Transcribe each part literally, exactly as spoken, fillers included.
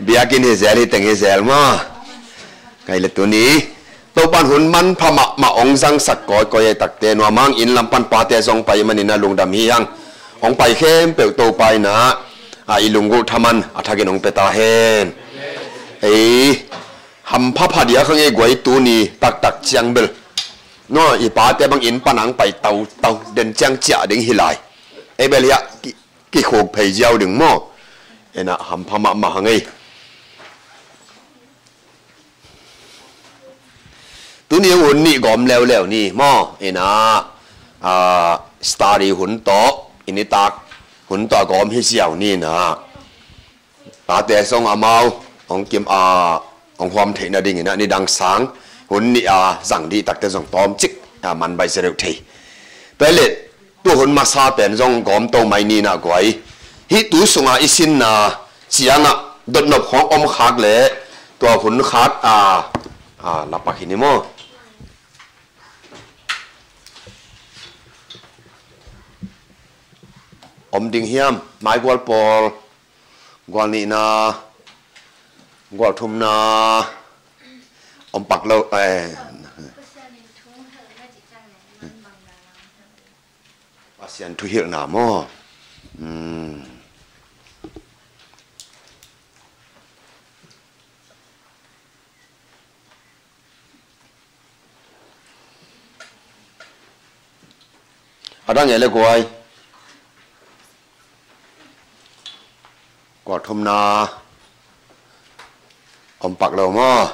Biakinn hi zel, hi teng hi zel maw. Kai le tuni Topan hun manpha mahmah hong zangsak kawikawi a, i takte nuamang inn lam pan pate zong pai manin a lungdam hi hang. Hong pai khempeuh Topa in a, a i lunggulh thaman a thakin hong pia ta hen. Ei, hampha pha dia khang ei guai, tuni taktak ciang bel, no, i pate bang inn pan ang pai tautau den ciang ciah ding hi lai. Ei bel hiah ki, kikhuk phei ziau ding maw. Ena hampha mahmah hang ei. Tuni hong hun nih gawm leuleu ni maw. Ena, a, study hun tawh, i nitak hun tawh a gawm hi ziau ni ena. Tate zong amau hong kim a, hong huam theih nadingin a nidang sang hun nih a zang dih takte zong tawmcik a man bai zia deuh thei. Tua hi leh tu hun masa pen zong gawm to mai ni ena guai. Hih tu sunga i sinna ciangah dotnop khawng om khak leh tua hun khak a, a, lapak hi ni maw. Om ding hiam, maigual pawl. Gual nihna, gual thumna, om pak lo, eh. Pasian thuhilhna maw. Hmm. A dang e le guai. Gual thumna om pak lo maw.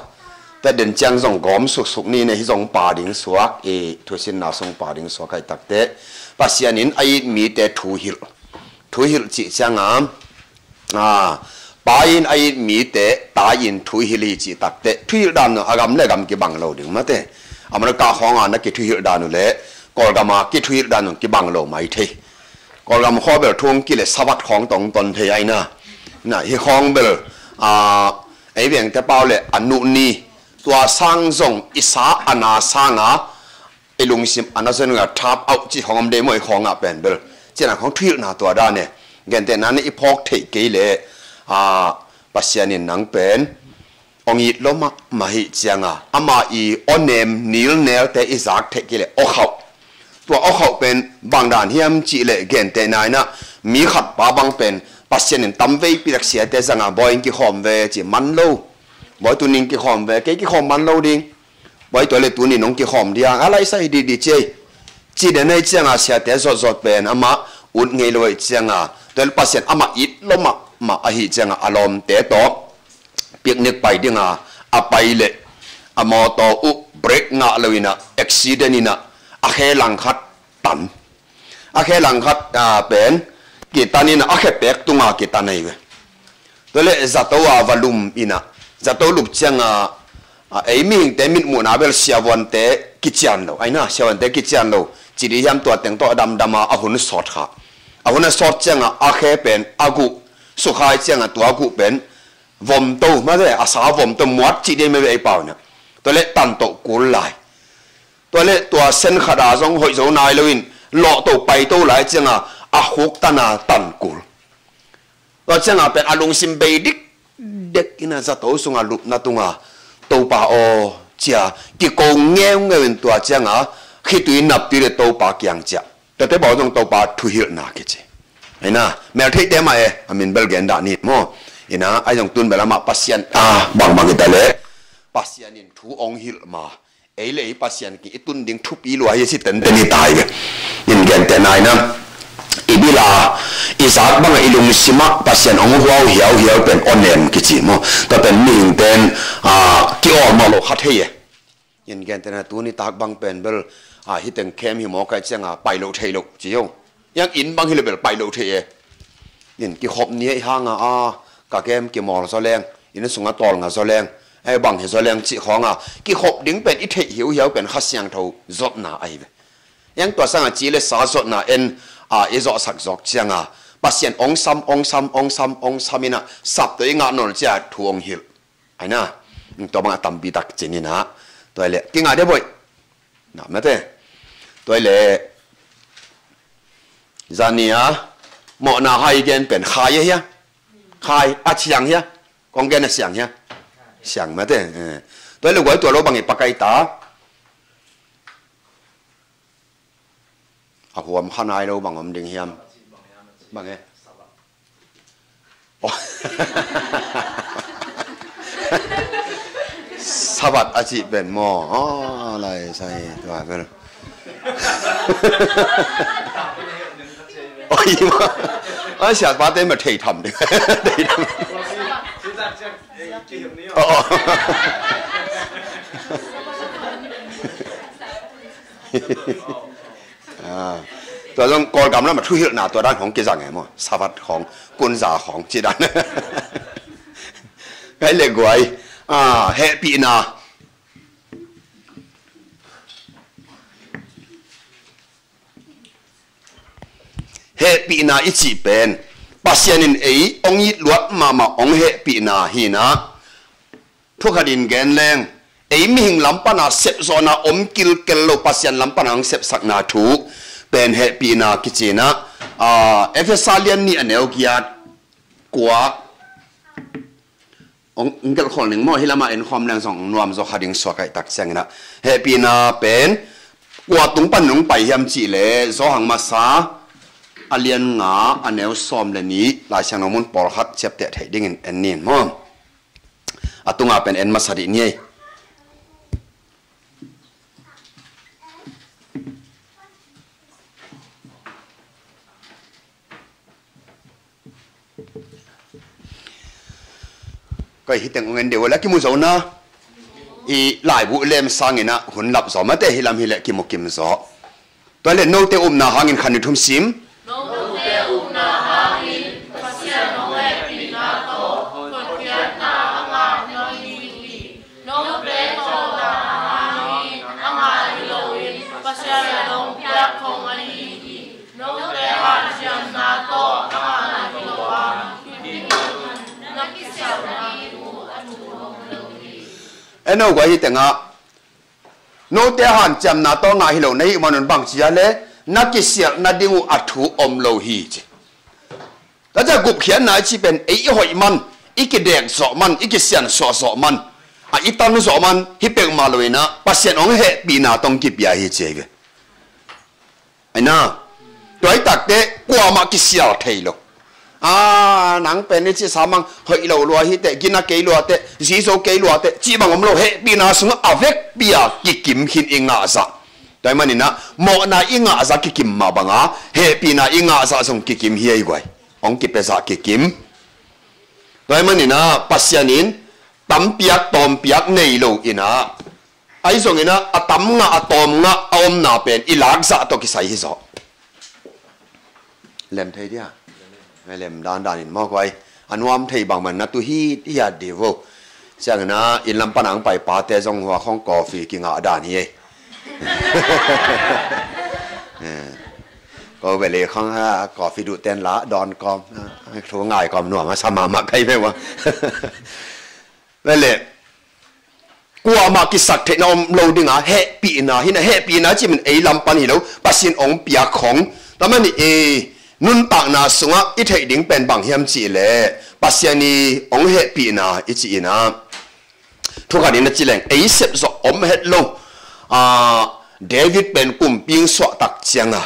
Tua den ciang zong gawm suksuk ni ena, hih zong pa ding suak, i thusinna sung pa ding suak a, i takte Pasian in a it mite thuhilh. Thuhilh cih ciangah, a, Pa in a it mite, Ta in thuhilh hi cih takte, thuhilh dan uh a gam le gam kibang lo ding mate. America khawngah na kithuhilh dan uh le Kawlgam a kithuhilh dan uh kibang lo mai thei. Kawlgam khawng bel thu hong kih leh Sabbath khawng tawh hong ton thei ahi na. Na, hih khawng bel, a, ei vengte pau le a nuh ni, tua sang zong i sa a na sanga i lungsim a na zon a tap auh cih khawng om dei maw, i khawngah pen bel. Ciana khawng thuhilhna tua dan e. Gentehna na i phawk theih kei leh, a, Pasian in nang pen hong it lo mahmah hi cianga, ama i aw nem nilnelte i zak theih kei leh aw khauh. Tua aw khauh pen bang dan hiam cih leh gentehna in a, mi khat pa bang pen Pasian in tamveipi tak siate zanga, bawi in kikhawm ve ci man lo. Bawi tunin kikhawm ve, kei kikhawm man lo ding. Bawi tua le tunin hong kikhawm dia, a laisai didi ci ei. Ci den ahi cianga siate zotzot pen amah ut ngei lo ahi cianga, tua le Pasian amah it lo mahmah ahi cianga a lawmte tawh picnic pai dinga a pai leh a mawtaw uh brake ngah lo in a, accident in a, a khe langkhat tan. A khe langkhat, a, pen kitan in a, a khe pek tunga kitan ahi ve. Tua le zato a va lum in a, zato lup cianga, a, ei mihingte mitmuhna bel siavuante kician lo ahi na, siavuante kician lo. Ci di hiam, tua teng tawh a damdam a, a hun sawt kha. A hun a sawt cianga a khe pen a guh sukha hi cianga tua guh pen vom to mate, a sa vom to, muat cih dei mah ve ei pau na. Tua le tan toh kul lai. Tua le tua sen khat a zong hoih zo nai loin lawh to pai to lai cianga a khuk tan a tan kul. Tua cianga pen a lungsim bei dikdek in a zato sunga lupna tunga, Topa aw cia kiko ngeungeu in tua cianga khitui naptui le Topa kiang ciah. Tuate bawl zong Topa thuhilhna kici. Ahi na, meltheihte mah e, a min bel gen dah ni maw. Ina, ahi zong tun bel amah Pasian, a, bangbang hi ta leh Pasian in thu hong hilh ma, ei le ei Pasian kiang i tun ding thupi lua hi a ci tenten hi ta hi ve. In gentehna in a, i bil a i zak bangah i lungsim ah Pasian hong huau hiauhiau pen aw nem kici maw. Tua pen mihingte in, a, ki-awlmawh loh kha thei e. In gentehna tuni tak bang pen bel, a, hih teng camp hi mawk ahi cianga pai loh thei lo ci o. Hiang inn bang hi le bel pai loh thei e. In kikhop ni ahi hanga, a, ka camp kimawl zaw leng, inn sunga tawlnga zaw leng, ei bang hi zaw leng cih khawnga kikhop ding pen i theih hiuhiau pen Kha Siangtho zotna ahi ve. Hiang tua sanga ci le sa zotna en, a, i zawhsak zawk cianga Pasian hong sam, hong sam, hong sam, hong sam in a, sap tawh i ngah nawn cia thu hong hilh. Ahi na, tua bangah tampi tak ci ni na. Tua hi leh kingah dia boih. Na mate. Tua hi leh zani a mawhna hai gen pen khai a hia. Khai, a siang hia? Kong gen a siang hia? Siang mate. Eh. Tua le guai tua lo bang i pakai ta. A huam kha nai lo bang om ding hiam? Bang e. Oh. Sabat a cih pen maw? Oh, lai sai tua vel. Oi, ma. Ai, siapa te ma thei tham ding. Thei tham. Oh, oh. Ah. Tua zong Kawlgam lam a thuhilhna tua dan hong kizang e maw? Sabat khawng, kunza khawng ci dan. Kai le guai. Ah, hehpihna. Hehpihna i cih pen Pasian in ei hong it luat mahmah hong hehpihna hi na. Thukhat in gen leng, ei mihing lam pana sepzawhna om kilkel lo, Pasian lam pana hong sepsakna thu pen hehpihna kici na. Ah, Efesa lian nih a neu giat kua. Hong gelh khol ning maw, hi lamah en khawm leng zong nuam zaw kha ding suak ahih tak ciangin ah, hehpihna pen kua tung pan nong pai hiam cih leh Johan Masa a lian nga a neu sawm le nih, Lai Siangtho mun pawlkhat ciapteh theih dingin en ning maw. A tunga pen en masa dih ni ei. Koi hi teng ong en deuh a, la kimu zo na. I laibu lem sangin ah hun lap zaw mate, hi lam hi leh kimu kim zaw. Tua le note upna hangin khan ni thum sim. Note upna hangin Pasian hong hehpihna tawh hotkhiatna a ngah na hi hi. Note tawh na hangin a ngah hi loin Pasian hong piak khong ahi hi. Note hanciamna tawh a ngah hi lo a, hih ding un na kisialhna ding uh a thu om lo hi. Eno guai, hi tengah note hanciamna tawh ngah hi lo na hih manun bang ci a le, na kisialhna ding uh a thu om lo hi ci. Tua ciah gupkhiatna i cih pen ei i hoih man, i kidek zawh man, i kisiansuah zawh man, a i tan zawh man hi peuhmah lo in ah Pasian hong hehpihna tawh kipia hi ci hi ve. Aina, tua i takte kuamah kisial thei lo. A, nang pen i cih sa mang, hoih lo lua hi teh, gina kei lua teh, zizo kei lua teh, cih bang om lo, hehpihna sungah a vekpi-a kikim khin i ngahzah. Tua ahih manin ah mawhna i ngahzah kikim mah banga hehpihna i ngahzah zong kikim hi ei guai. Hong kipezah kikim. Tua ahih manin ah Pasian in tampiak tawmpiak nei lo in ah, ahi zongin ah a tam ngah a tawm ngah a omna pen i lakzah tawh kisai hi zaw. Lem thei dia. Lem dandan in maw guai. A nuam thei bangmah na tu hi, hi a di vo. Ciangin ah inn lam pan ang pai pate zong hua khong coffee kingah dan hi ei. Eh. Ko vele khong, ah, coffee duh ten la dawn kawm, ah, thu ngai kawm nuam a sa mahmah kai ve ua. Vele kuamah kisak theihna om lo dinga hehpihna hi na, hehpihna cih pen ei lam pan hi lo, Pasian hong piak khong. Tua manin i nuntakna sungah i theih ding pen bang hiam cih leh Pasian i hong hehpihna i cih in ah, thukhat in a ci leng, ei sepzawh om het lo. Ah, David pen kumpi hong suah tak cianga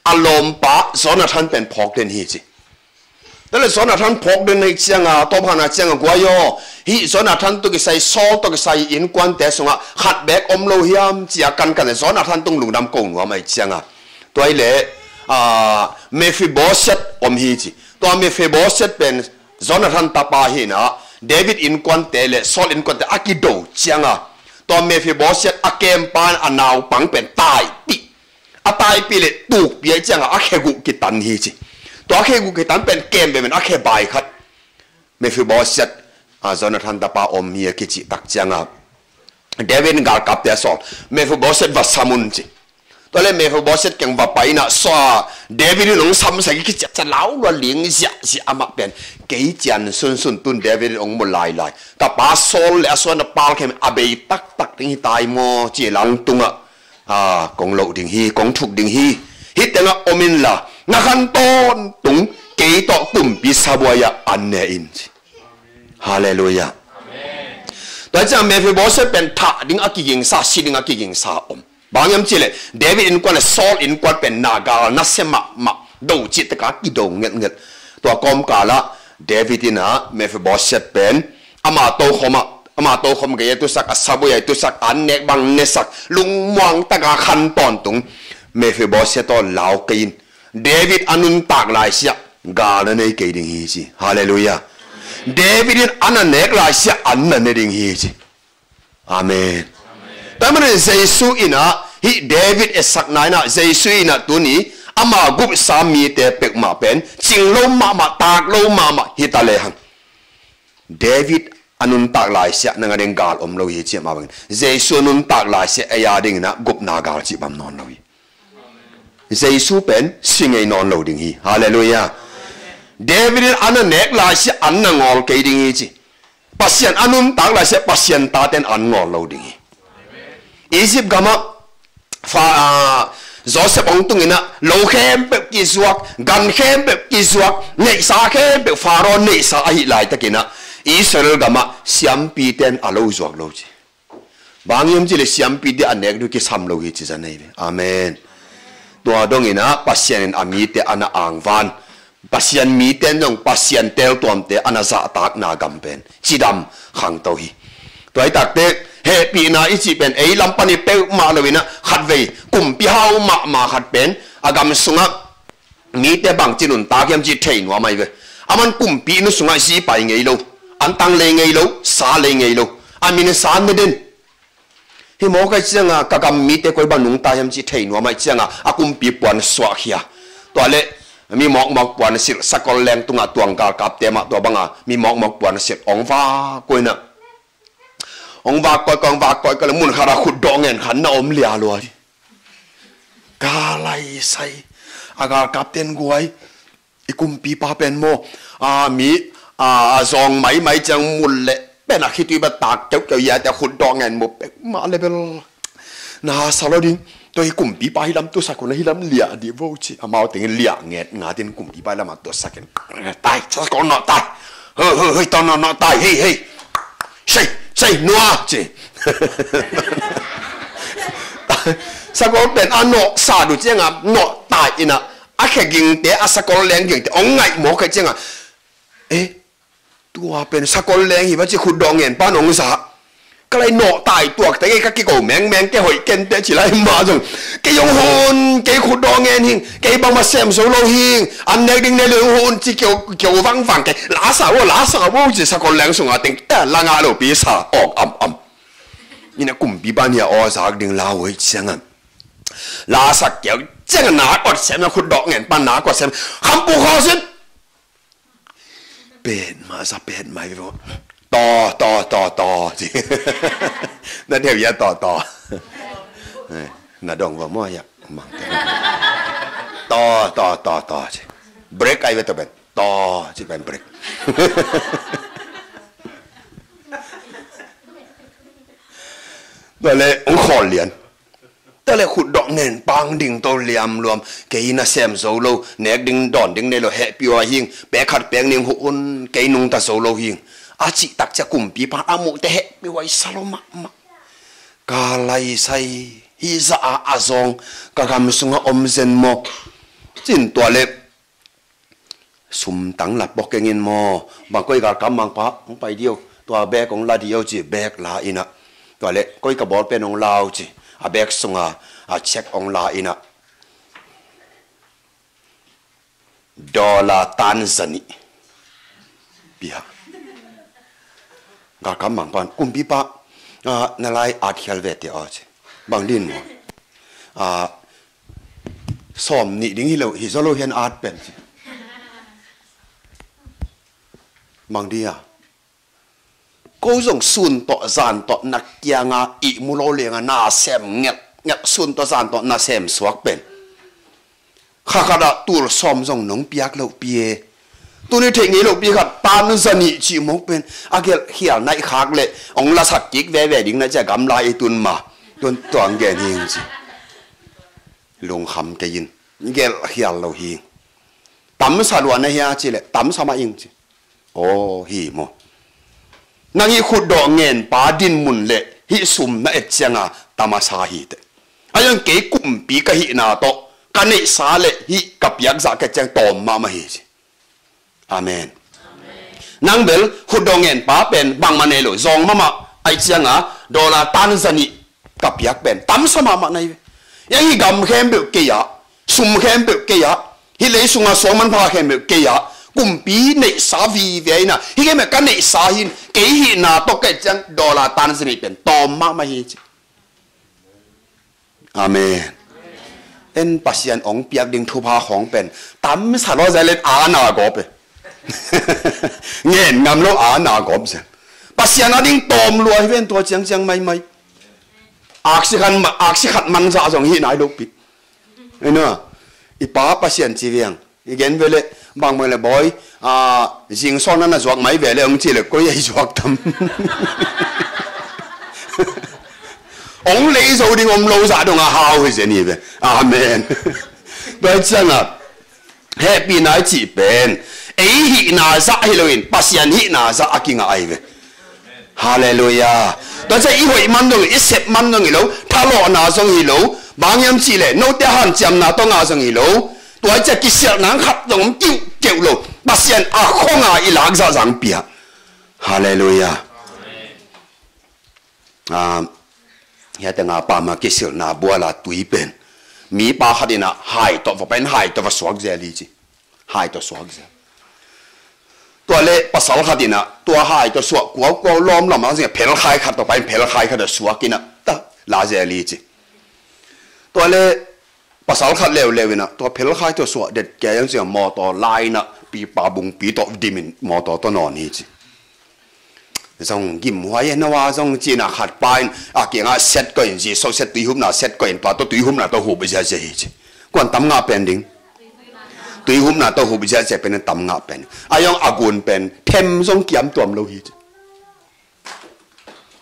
a lawmpa Jonathan pen phawk den hi ci. Tua le Jonathan phawk den ahih cianga, tawpkhana cianga guai aw, hih Jonathan tawh kisai, Saul tawh kisai innkuante sungah khat beek om lo hiam ci-a kankan le Jonathan tung lungdam ko nuam ahih cianga. Tua hi leh, ah, Mephibosheth om hi ci. Tua Mephibosheth pen Jonathan tapa hi na, David innkuante le Saul innkuante a kido cianga, tua Mephibosheth a kempa in a naupang pen taipih. A taipih le tukpih ahih cianga a khe guh kitan hi ci. Tua a khe guh kitan pen kem veve in a khe bai khat Mephibosheth, a, Jonathan tapa om hi a kicih tak cianga David in galkapte a sawl, Mephibosheth va sam un ci. Tua le Mephibosheth kiang va pai in ah, David in hong samsak i kiciah ciah lau lua ling ziahziah, amah pen kei cian sunsun tun David in hong mu lailai. Ka pa Saul le a suan a pal khem a bei taktak ding hi tai maw ci langtungah, a, kong loh ding hi, kong thuk ding hi. Hih tengah om inla, na khan tawntung, kei tawh kumpi sabuai-ah an ne in ci. Halleluiah. Tua ciang Mephibosheth pen thah ding a kigingsa, si ding a kigingsa om. Bang hiam cihleh David innkuan le Saul innkuan pen na gal nasia mahmah, do cih taka kido ngelhngelh. Tua kawmkalah David in ah Mephibosheth pen ama tokhom ah, ama tokhom gei a tusak, a sabuai a tusak, an nek bang nesak, lungmuang taka khan tawntung. Mephibosheth aw, lau kei in. David a nuntak laisiah gal na nei kei ding hi ci. Halleluiah. David in an a nek laisiah an na ne ding hi ci. Amen. Tua manin Jesu in ah hih David etsakna in ah Jesu in ah tuni ama gupsa mite peuhmah pen cing lo mahmah, tak lo mahmah hi ta lehang, David a nuntak laisiah nang a ding gal om lo hi ci mah bangin Jesu a nuntak laisiah ei a dingin ah gupna gal cih bang nawn lo hi. Jesu pen si ngei nawn lo ding hi. Halleluiah. David in an a nek laisiah an na ngawl kei ding hi ci. Pasian a nuntak laisiah Pasian taten an ngawl lo ding hi. Egypt gamah fa, ah, Joseph hong tunginah lo khempeuh kizuak, gan khempeuh kizuak, neihsa khempeuh Pharaoh neihsa ahi laitakinah Israel gamah siampite in a lo zuak lo ci. Bang hiam cihleh siampite a nek ding kisam lo hi ci za nei ve. Amen. Tua donginah Pasian in a mite a na angvan, Pasian mite in zong Pasian teltuamte a na zahtakna gam pen cidam khangto hi. Tua hi takte hehpihna i cih pen ei lam pan i peuhmah loinah khatvei kumpi hau mahmah khat pen a gam sungah mite bangci nuntak hiam cih thei nuam ahi ve. Aman kumpi inn sungah zi pai ngei lo, antang lei ngei lo, sa lei ngei lo. A min sa ne den. Hi mawk ahi cianga ka gam mite koi bang nungta hiam cih thei nuam ahi cianga a kumpi puan suahkhia. Tua le mi mawkmawk puan silh sakol leng tunga tuang galkapte mah tua banga mi mawkmawk puan silh ong vak koina. Ong vak koi koi, ong vak koi koi le mun khat a khutdawh ngen khat na om lia lua hi. Ka lai sai. A galkapten guai. I kumpipa pen maw, a mi a zawng maimai ciang mul leh pen a khitui ba tak keuhkeuh ia te khutdawh ngen mu pek mah le bel na sa lo ding. Tua i kumpipa hi lam tusak hun a hi lam liah dih vo ci. Amau tengin liah nget ngatin kumpipa hi lam a tuasakin tai, sakol nawh tai. Hoi hoi hoi, tawh nawh nawh tai, hei hei. Sei sei nua ci. Sakol pen a nawh sa duh cianga nawh tai inah a khe gingte, a sakol leng gingte ong ngaih mawk kha cianga, e, tua pen sakol leng hi va ci khutdawh ngen pan ong za. Ka lai nawh tai tuakte kei ka kiko mengmeng, kei hoih kente ci lai mah zong kei ong hun, kei khutdawh ngen hing, kei bangmah sem zo lo hing, an nek ding ne lo hun ci kio kio vangvang kei la sa vo, la sa vo ci sakol leng sunga teng ta la ngah lo pi sa awk am am. Ina kumpipa nia aw zak ding lau hoi cianga la sak kio cianga nak awt sem na khutdawh ngen pan nak awt sem khampu khaw sin. Pet mah za pet mai vo. Taw taw taw taw ci. Na deuh ia taw taw. Na dong va maw ia mang. Taw taw taw taw ci. Break ai ve taw pen. Taw ci pen break. Tua le ong khawl lian. Tua le khutdawh ngen pang ding to liamluam. Kei na sem zo lo, nek ding dawn ding nei lo, hehpih uh a hing, pek khat pek ning huh un, kei nungta zo lo hing. A cih takcia kumpipa a muhte hehpih uh a i sa lo mahmah. Ka lai sai hi za a a zawng ka gam sungah om zen maw? Cin tua le sumtang la pok kengin maw? Bang koi galkap mangpa hong pai dih o, tua bek hong la dih o ci, bek la inah. Tua le koi ka bawlpen hong la o ci, a bek sunga a check hong la inah. Dollar tan zanih pia. Galkap mangpan kumpipa, ah, na lai at khial vete aw ci. Bang din maw? Ah, sawm nih ding hi lo, hi zo lo hian at pen ci. Bang dia? Ko zong sun tawh zan tawh na kianga ih mu lo lenga na sem ngelh ngelh, sun tawh zan tawh na sem suak pen. Kha khatah tul sawm zong nong piak lohpi e. Tuni theih ngei lohpi khat tan zanih cih mawk pen a gelh khial naih khak leh hong lasak kik veve ding na cia gamla i tun ma. Tun tuang gen hing ci. Lungkham kei in gelh khial lo hing. Tamsa lua na hia ci leh, tamsa mah ing ci. Aw, hi maw. Nang hih khutdawh ngen pa dinmun leh hih sum na et cianga tamasa hi teh. A iang kei kumpi ka hihna tawh ka neihsa leh hih ka piakzah ka et ciang tawm mahmah hi ci. Amen. Nang bel khutdawh ngen pa pen bangmah nei lo, zawng mahmah ahih cianga dollar tan zanih ka piak pen tamsa mahmah na hi ve. Iang hih gam khempeuh kei ah, sum khempeuh kei ah, hih lei sunga suang manpha khempeuh kei ah, kumpi neihsa vive ahihna, hih khempeuh ka neihsa hi in, kei hihna tawh ka et ciang dollar tan zanih pen tawm mahmah hi ci. Amen. En Pasian hong piak ding thupha khawng pen tamsa lua zia len a na gawp e. Ngen ngam lo a na gawp zen. Pasian a ding tawm lua hi ven tua ciangciang maimai. Aksi khat ma-, aksi khat man zah zong hi nai lo pi. Ina, i pa Pasian ci viang. I gen ve leh, bang bang leh bawi, a, zing sawng na na zuak mai ve leh hong ci leh koi ei zuak tam. Hong lei zo ding om lo zah dong a hau hi zen hi ve. Amen. Tua ciangah hehpihna i cih pen ei hihna zah hi loin Pasian hihna zah a kingah ahi ve. Halleluiah. Tua ciah i hoih man zong hi, i sep man zong hi lo, thalawhna zong hi lo, bang hiam cih leh note hanciamna tawh ngah zong hi lo. Tua ciah kisialhna khat zong om kiuhkeuh lo. Pasian a khonga i lak zahzah hong pia. Halleluiah. Ah, hiate nga pama kisilna buala tui pen mi pa khat inah hai tawh va pai in hai tawh va suak zel hi ci. Hai tawh suak zel. Tua le pasal khat inah tua hai tawh suak kuaukuau lawmlam a zingah phelkhai khat tawh pai in phelkhai khat tawh suak inah ta la zel hi ci. Tua le pasal khat leuleu inah tua phelkhai tawh suah det kei ang zingah mawtaw lai inah pipa bungpi tawh dimin mawtaw tawh nawn hi ci. Zong gimhuai e no a zong cinah khat pa in a kiangah set koih in, ziso set, tuihupna set koih in, tua tawh tuihupna tawh hup ziahziah hi ci. Kuan tam ngah pen ding? Tuihupna tawh hup ziahziah pen tam ngah pen. A iong a gun pen them zong kiam tuam lo hi ci.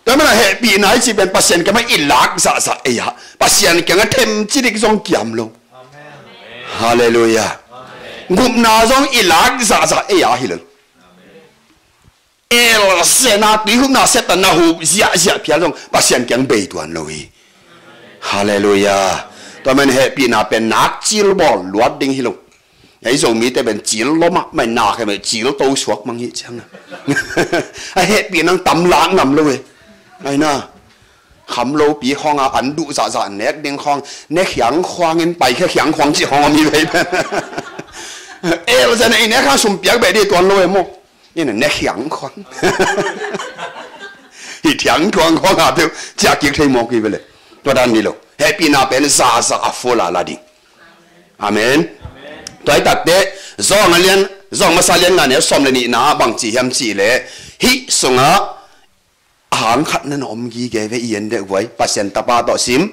Tua mana hehpihna i ci pen Pasian kiangah i lak zahzah ei ah Pasian kiangah them cidik zong kiam lo. Halleluiah. Gupna zong i lak zahzah ei ah hi lo. El sena tuihupna set a na hup ziahziah phial zong Pasian kiang bei tuan lo hi. Halleluiah. Tua man hehpihna pen nak cil bawl luat ding hi lo. Ei Zomite pen cil lawmah mai nak he mai cil to suak mang hi ciang a hehpihna tam lak ngam lo e. Aina. Kham lopi khawng a an duh zahzah nek ding khawng, ne khiang khuang in pai khia khiang khuang cih khawng a mi vei pen. El zan ei ne khang sum piak beh di tuan lo e maw. Ina ne khiang khuang. Hi thiang khuang khuang a peuh cia kik thei mawk hi vele. Tua dan ni lo. Hehpihna pen zahzah a ful a la ding. Amen. Tua hi takte, zawng a lian, zawng masa lian nga ne sawm le nihna bang ci hiam cih leh hih sungah a hang khat nan a om gige ve i en deuh huai Pasian Tapa tawh sim.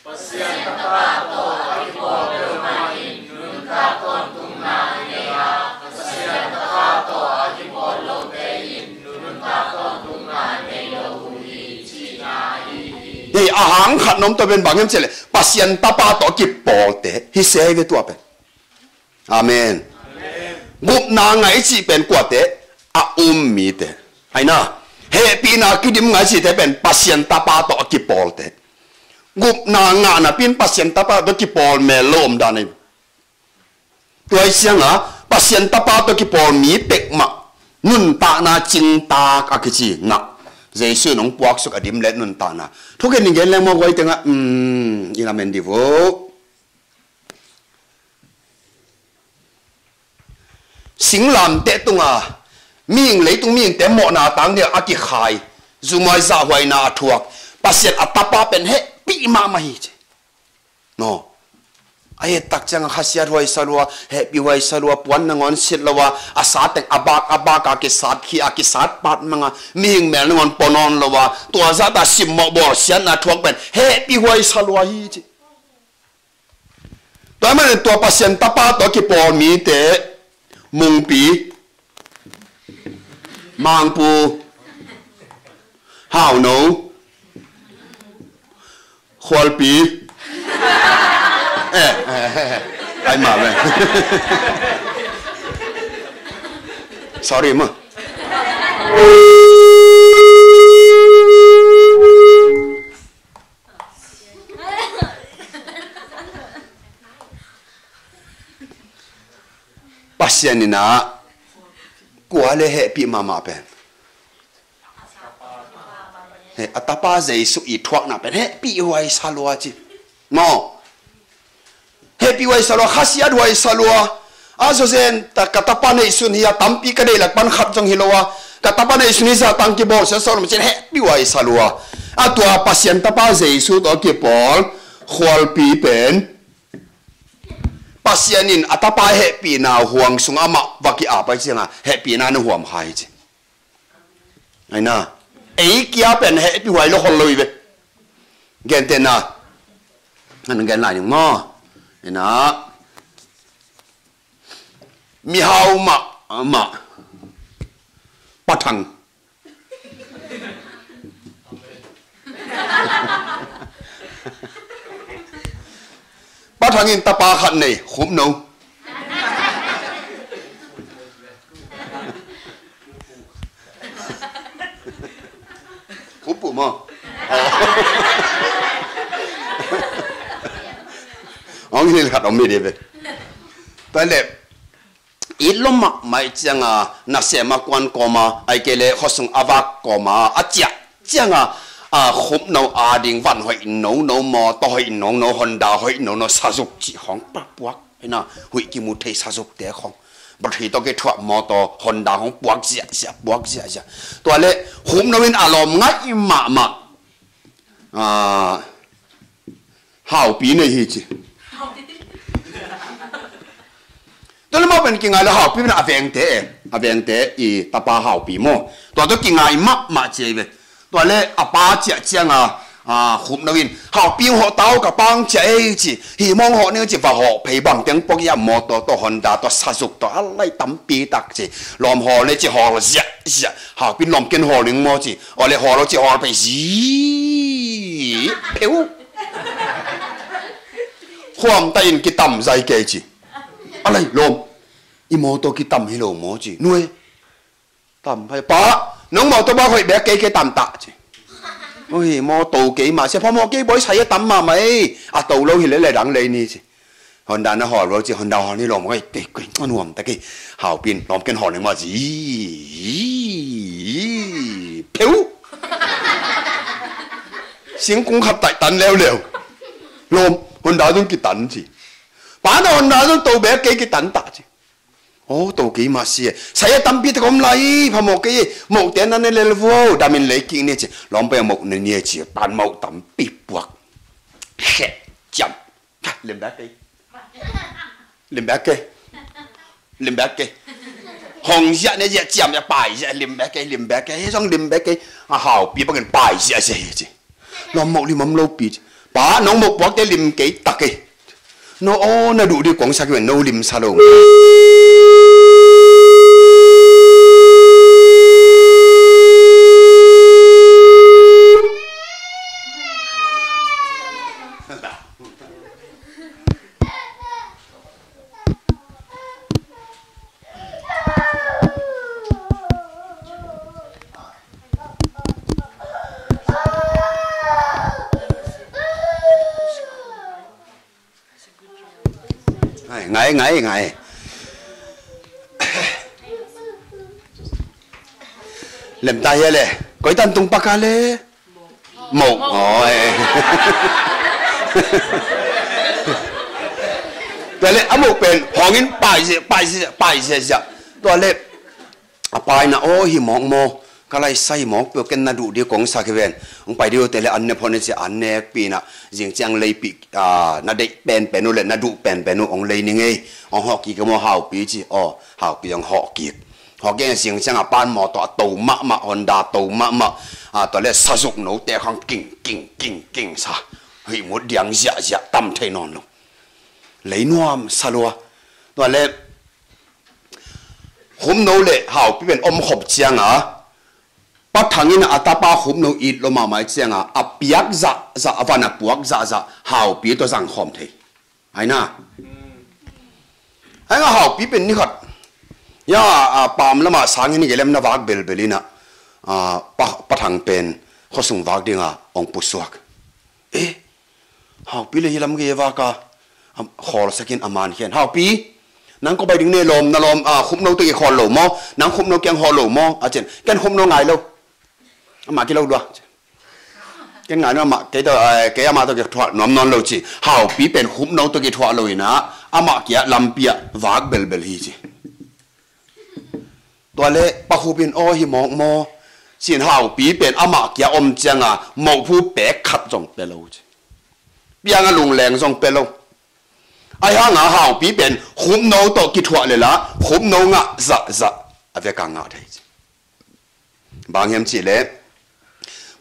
Pasian Tapa tawh a kipawl peuhmah in nuntak tawntungna a nei a, Pasian Tapa tawh a kipawl lote in nuntak tawntungna a nei lo uh hi cihna ahi hi. Hei, a hang khat na om tawh pen bang hiam cih leh Pasian Tapa tawh a kipawlte hi se hi ve tua pen. Amen. Gupna ngah i cih pen kuate a um mite. Aina, hehpihna kidim ngah i cihte pen Pasian Tapa tawh a kipawlte. Gupna ngah napi in Pasian Tapa tawh kipawl mel lo om dan ahi. Tua hi cianga Pasian Tapa tawh kipawl mi pekmah nuntakna cingtak a kici ngah. Jesu in hong puaksuk a dim le nuntakna. Thukin i gen leng maw guai tengah, um, i lamen di vo. Singlamteh tunga mihing, leitung mihingte mawhna tang dia a kikhai, zumhuai zahhuaina a thuak Pasian a Tapa pen hehpih mahmah hi ci. No. A het tak cianga khasiat huai salua, hehpih huai salua, puan nangawn sit loa, a sat teng a bak a bak a kisat khi a kisat pat manga mihing mel nangawn pua nawn loa, tua zahta simmawh bawlsiatna thuak pen hehpih huai salua hi ci. Tua manin tua Pasian Tapa tawh a kipawl mite, Mungpi, Mangpu, Hauno, Khualpi, eh, eh, eh, eh, ai mah ve. Sorry maw. Pasian in ah kua le hehpih mahmah pen, he, a tapa Jesu i thuakna pen hehpih huai sa lua ci maw. Hehpih huai sa lua, khasiat huai sa lua. A zawzen ta, ka tapa neihsun hi a, tampi ka deih lak pan khat zong hi lo a, ka tapa neihsun hi zah tang kibawl sia sawm cin hehpih huai sa lua. A tua Pasian tapa Jesu tawh kipawl khualpi pen Pasian in a tapa hehpihna huang sung amah va ki-ap ai cianga hehpihna na huam kha hi ci. Aina, ei kia pen hehpih huai lo khol lo hi ve. Gentehna, an gen lai ning maw. Aina, mihau mah mah Pa Thang. Pa Thang in tapa khat nei, Khupno. Khuppu maw? Ong hilh khat om hi dih ve. Tua leh it lua mahmah cianga nasem a kuan kawma, ai kei leh khuasung a vak kawma a ciah cianga, a, Khupno ading van hoih nono, mawtaw hoih nono, Honda hoih nono, sazuk cih khawng pa puak. Hina, huih kimu thei sazukte khawng, battery tawh kithuah mawtaw, Honda khawng puak ziahziah, puak ziahziah. Tua leh Khupno in a lawm ngaih mahmah, a, Haupi nei hi ci. Tua leh amau pen kingai lo, Haupi pen a vengte e, a vengte i tapa Haupi maw. Tua tawh kingai mahmah ci ei ve. Tua leh a pa ciah cianga, a, Khupno in, Haupi hong hawh ta o, ka pa hong ciah ei ci. Hi mawng hawh ning ci, va hawh phei, bang teng puak ia, mawtaw tawh, Honda tawh, sazuk tawh, a lai tampi tak ci. Lawm hawl ni ci, hawl ziahziah. Haupi in lawm ken hawl ning maw ci. Aw leh hawl lo ci, hawl phei zi pheu. Khuam ta in kitam zai kei ci. A lai lawm, i mawtaw kitam hi lo maw ci. Nuai, tam phei. Pa, nong mawtaw bak hoih bek kei, kei tam ta ci. Ui, mawtaw kei mah sia, phamawh kei bawi, sai a tam mahmah ei. A to lo hi leh leh dang lei ni ci. Honda na hawl lo ci, Honda hawl ni lawm kei, kei, kei a nuam ta kei. Haupi in lawm ken hawl ning maw ci. Pheu. Singkung khat taih tan leuleu. Lawm, Honda zong kitan ci. Pa, na Honda zong to bek kei, kitan ta ci. Aw, to kei mah sia, sai a tampi tak om lai, phamawh kei, mohte na ne lel vo, damin lei kik ni ci. Lawm pai a moh ne ni ci, pan moh tampi puak. Khe, ciam. Lim bek kei. Lim bek kei. Lim bek kei. Hong ziah ne ziah, ciam ziah, pai ziah, lim bek kei, lim bek kei. Hei zong lim bek kei. A Haupi bangin pai ziah ziah hi ci. Lawm, moh lim om lo pi ci. Pa, nong moh puakte lim kei ta kei. No aw, na duh dih kong sa kei ven, no lim sa lo. Ngai, ngai, ngai, ngai. Lem ta hia le. Koi tan tung pak a le. Moh. Oi. Tua le a moh pen hong in pai zia, pai zia, pai zia zia. Tua le a pa in a, aw, hi mawk maw? Ka lai sa hi mawk peuh, ken na duh dih kong sa kei ven. Hong pai dih uh te le an ne phot ni ci, an nekpih in a, zing ciang leipih, a, na deih penpen uh le na duh penpen uh hong lei ning ei. Hong hawh kik maw Haupi ci. Aw, Haupi hong hawh kik. Hawh kik zing ciang a pan mawtaw a to mahmah, Honda to mahmah. A, tua le sazuk note khang king, king, king, king sa. Huih mut diang ziahziah, tam thei nawn lo. Lei nuam sa lua. Tua le Khupno le Haupi pen om khop cianga, Pa Thang in a tapa Khupno it lua mahmah cianga, a piak zahzah, a van a puak zahzah, Haupi tawh zang khawm thei. Ai na. Ai nga Haupi pen ni khat Ya, a, pam lamah sang hi ni kei lem na vak belbel inah, a, pa, Pa Thang pen khuasung vak dinga hong pusuak. Eh, Haupi le hi lam gei vaka, a, khawlsakin a man khen. Haupi, nang kua pai ding ne lawm, na lawm, a, Khupno tawh kikhawl lo maw? Nang Khupno kiang hawh lo maw? A cin, ken Khupno ngai lo. Amah kilo dua. Ken ngai nuam amah, kei tawh, eh, kei amah tawh kithuah nuam nawn lo ci. Haupi pen Khupno tawh kithuah lo inah, amah kia lampi ah vak belbel hi ci. Tua le Pa Khup in aw hi mawk maw? Cin Haupi pen amah kia om cianga, mohphu pek khat zong pia lo ci. Pianga lungleng zong pia lo. Ahi hanga Haupi pen Khupno tawh kithuah le la, Khupno ngah zahzah a veka ngah thei ci. Bang hiam cihleh,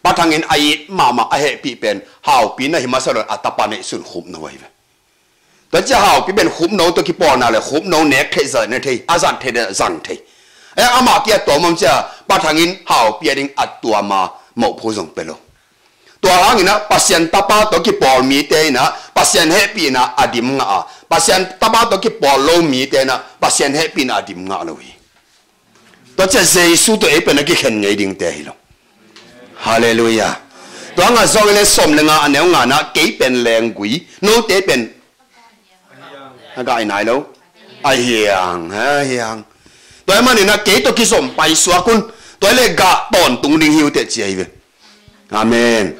Pa Thang in a it mahmah a hehpih pen Haupi na hi masa lo a tapa neihsun Khupno ahi ve. Tua cia Haupi pen Khupno tawh kipawlna le Khupno nek theih zat ne thei, a zat theih le zang thei. Eh, amah kia tuam om cia Pa Thang in Haupi a ding a tuama mohphu zong pia lo. Tua hanginah Pasian tapa tawh kipawl mite inah Pasian hehpihna a dim ngah a, Pasian tapa tawh kipawl lo mite inah Pasian hehpihna a dim ngah lo hi. Tua cia Jesu tawh ei pen a kikhen ngei dingte hi lo. Halleluiah. Tua ngah zong le sawm le nga a neu nganah kei pen lenggui, note pen a gah i nai lo. A hiang, a hiang. Tua hi maninah kei tawh kizom paisuak un. Tua hi le gah tawntung ding hi uh teh ci ahi ve. Amen.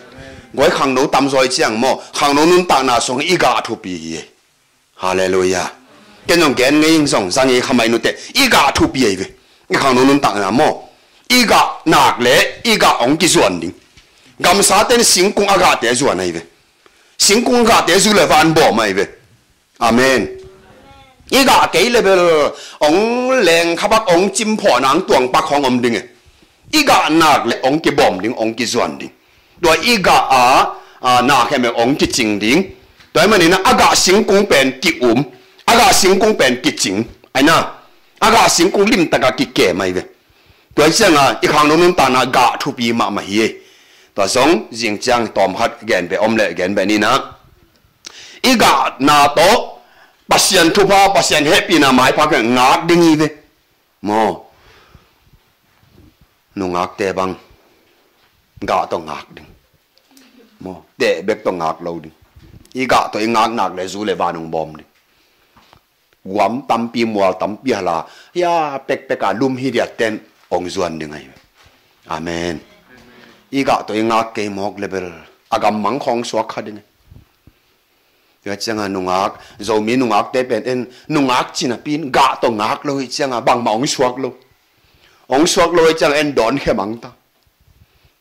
Guai khangno tamzaw i ciang maw, khangno nuntakna sung i gah thupi hi. Halleluiah. Ken zong gen ngei ing zong, zang i khamai nute. I gah thupi ahi ve. I khangno nuntakna maw, i gah nak le i gah hong kizuan ding. Gamsa ten singkung a gahte zuan ahi ve. Singkung a gahte zu le van bawm ahi ve. Amen. I gah kei le bel hong leng khabak hong cimphawh nang tuang pak hong om ding e. I gah nak le hong kibawm ding, hong kizuan ding. Tua i gah a, a, nak hem e hong kicing ding. Tua hi maninah a gah singkung pen ki-um, a gah singkung pen kicing. Aina, a gah singkung limtaka kikem ahi ve. Tua hi cianga i khangno nuntakna gah thupi mahmah hi. Tua zong zing ciang tawm khat gen beh om le gen beh ninah, i gahna tawh Pasian thupha, Pasian hehpihna maipha pen ngak ding hi ve. Maw, nungakte bang gah tawh ngak ding. Maw, teh bek tawh ngak lo ding. I gah tawh i ngaknak le zu le van hong bawm ding. Guam tampi, mual tampi hala, hia pekpeka lum hi diat ten hong zuan ding ahi. Amen. I gah tawh i ngak kei mawk le bel a gammang khawng suak kha ding. Tua cianga nungak, Zomi nungakte pen en, nungak cinapi in gah tawh ngak lo hi cianga bangmah hong suak lo. Hong suak lo hi cianga en dawn khemang ta.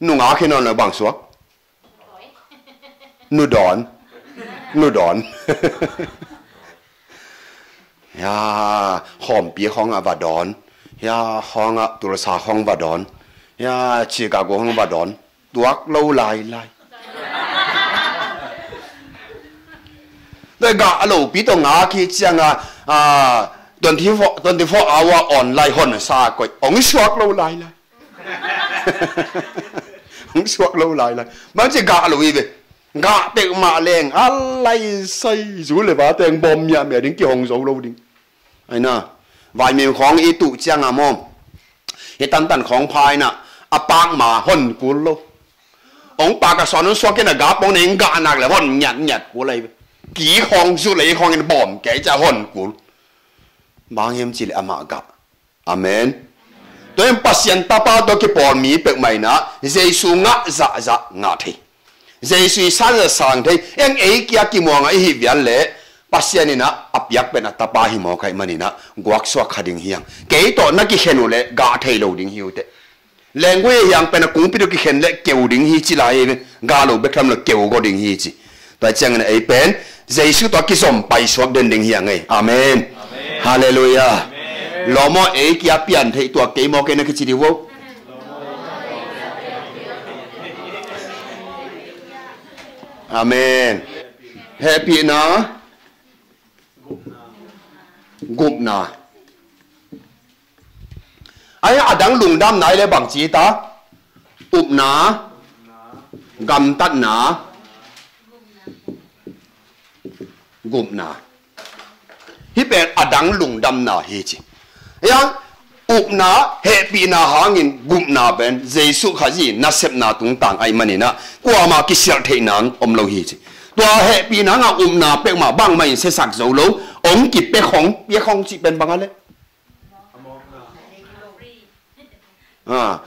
Nungak hi nawn lo bang suak. Nu dawn. Nu dawn. Ya, khawmpi khawngah va dawn. Ya, khawngah tulsa khawng va dawn. Ya, Chicago khawng va dawn. Tuak lo lailai. Tua gah a lopi tawh ngak hi cianga, a, twenty-four, twenty-four hour online hon sa koih. Hong suak lo lailai. Hong suak lo lailai. Bang ci gah lo hi ve. Gah pek mah leng a laisai zu le va teng bawm miahmiah ding kihong zo lo ding. Aina, vaimim khawng i tuh cianga maw, hi tantan khawng pha inah a pakma hon kul lo. Hong pak a sawn hong suak inah gah pong ne in gah nak le hon ngiatngiat kul ahi ve. Ki khawng zu le i khawng in bawm kei cia hon kul. Bang hiam ci le amah gah. Amen. Tua in Pasian tapa tawh kipawl mi pekmah inah Jesu ngah zahzah ngah thei. Jesu i sanzah sang thei. Eng ei kia kimuanga i hih vial le Pasian inah a piak pen a tapa hi mawk ahi maninah guaksuak kha ding hiang. Kei tawh na kikhen uh le gah thei lo ding hi uh teh. Lenggui hiang pen a kungpi tawh kikhen le keu ding hi ci lai hi ve. Gah lo bek tham lo keu go ding hi ci. Tua ciangin ei pen Jesu tawh kizom paisuak den ding hiang ei. Amen. Halleluiah. Lawmaw ei kia pian theih tuak kei maw kei na kici dih vo. Amen. Hehpihna. Gupna. Ai a dang lungdamna i le bang ci ta. Upna. Gamtatna. Gupna. Hih pen a dang lungdamna hi ci. Hiang Upna, hehpihna hangin gupna pen Jesuh Khazih nasepna tungtang ahih maninah kuamah kisialh theih nang om lo hi ci. Tua hehpihna hanga upna peuhmah bangmah in siasak zo lo, hong kipia khong, pia khong cih pen bang a le? Ah,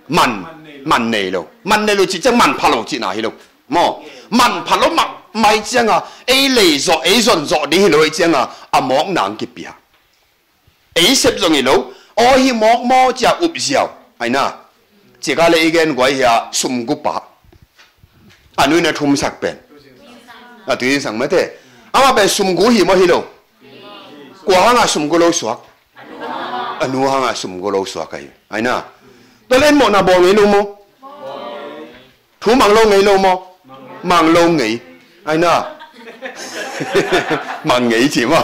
man, man nei lo. Man nei lo cih ciang man pha lo cihna hi lo. Maw, man pha lo mah, mai cianga ei lei zawh, ei zon zawh ding hi lo, ei cianga a mawkna ang kipia. Ei sep zong hi lo, aw hi mawk maw cia up ziau. Aina, cika le i gen guai hia sum gu pa. A nui na thumsak pen. A tuinsang mate. Amah pen sum gu hi maw hi lo. Kua hanga sum gu lo suak. A nu hanga sum gu lo suak ahi. Aina. Tua le en mawhna bawl ngei lo maw? Thu mang lo ngei lo maw? Mang lo ngei. Aina. Mang ngei ci maw?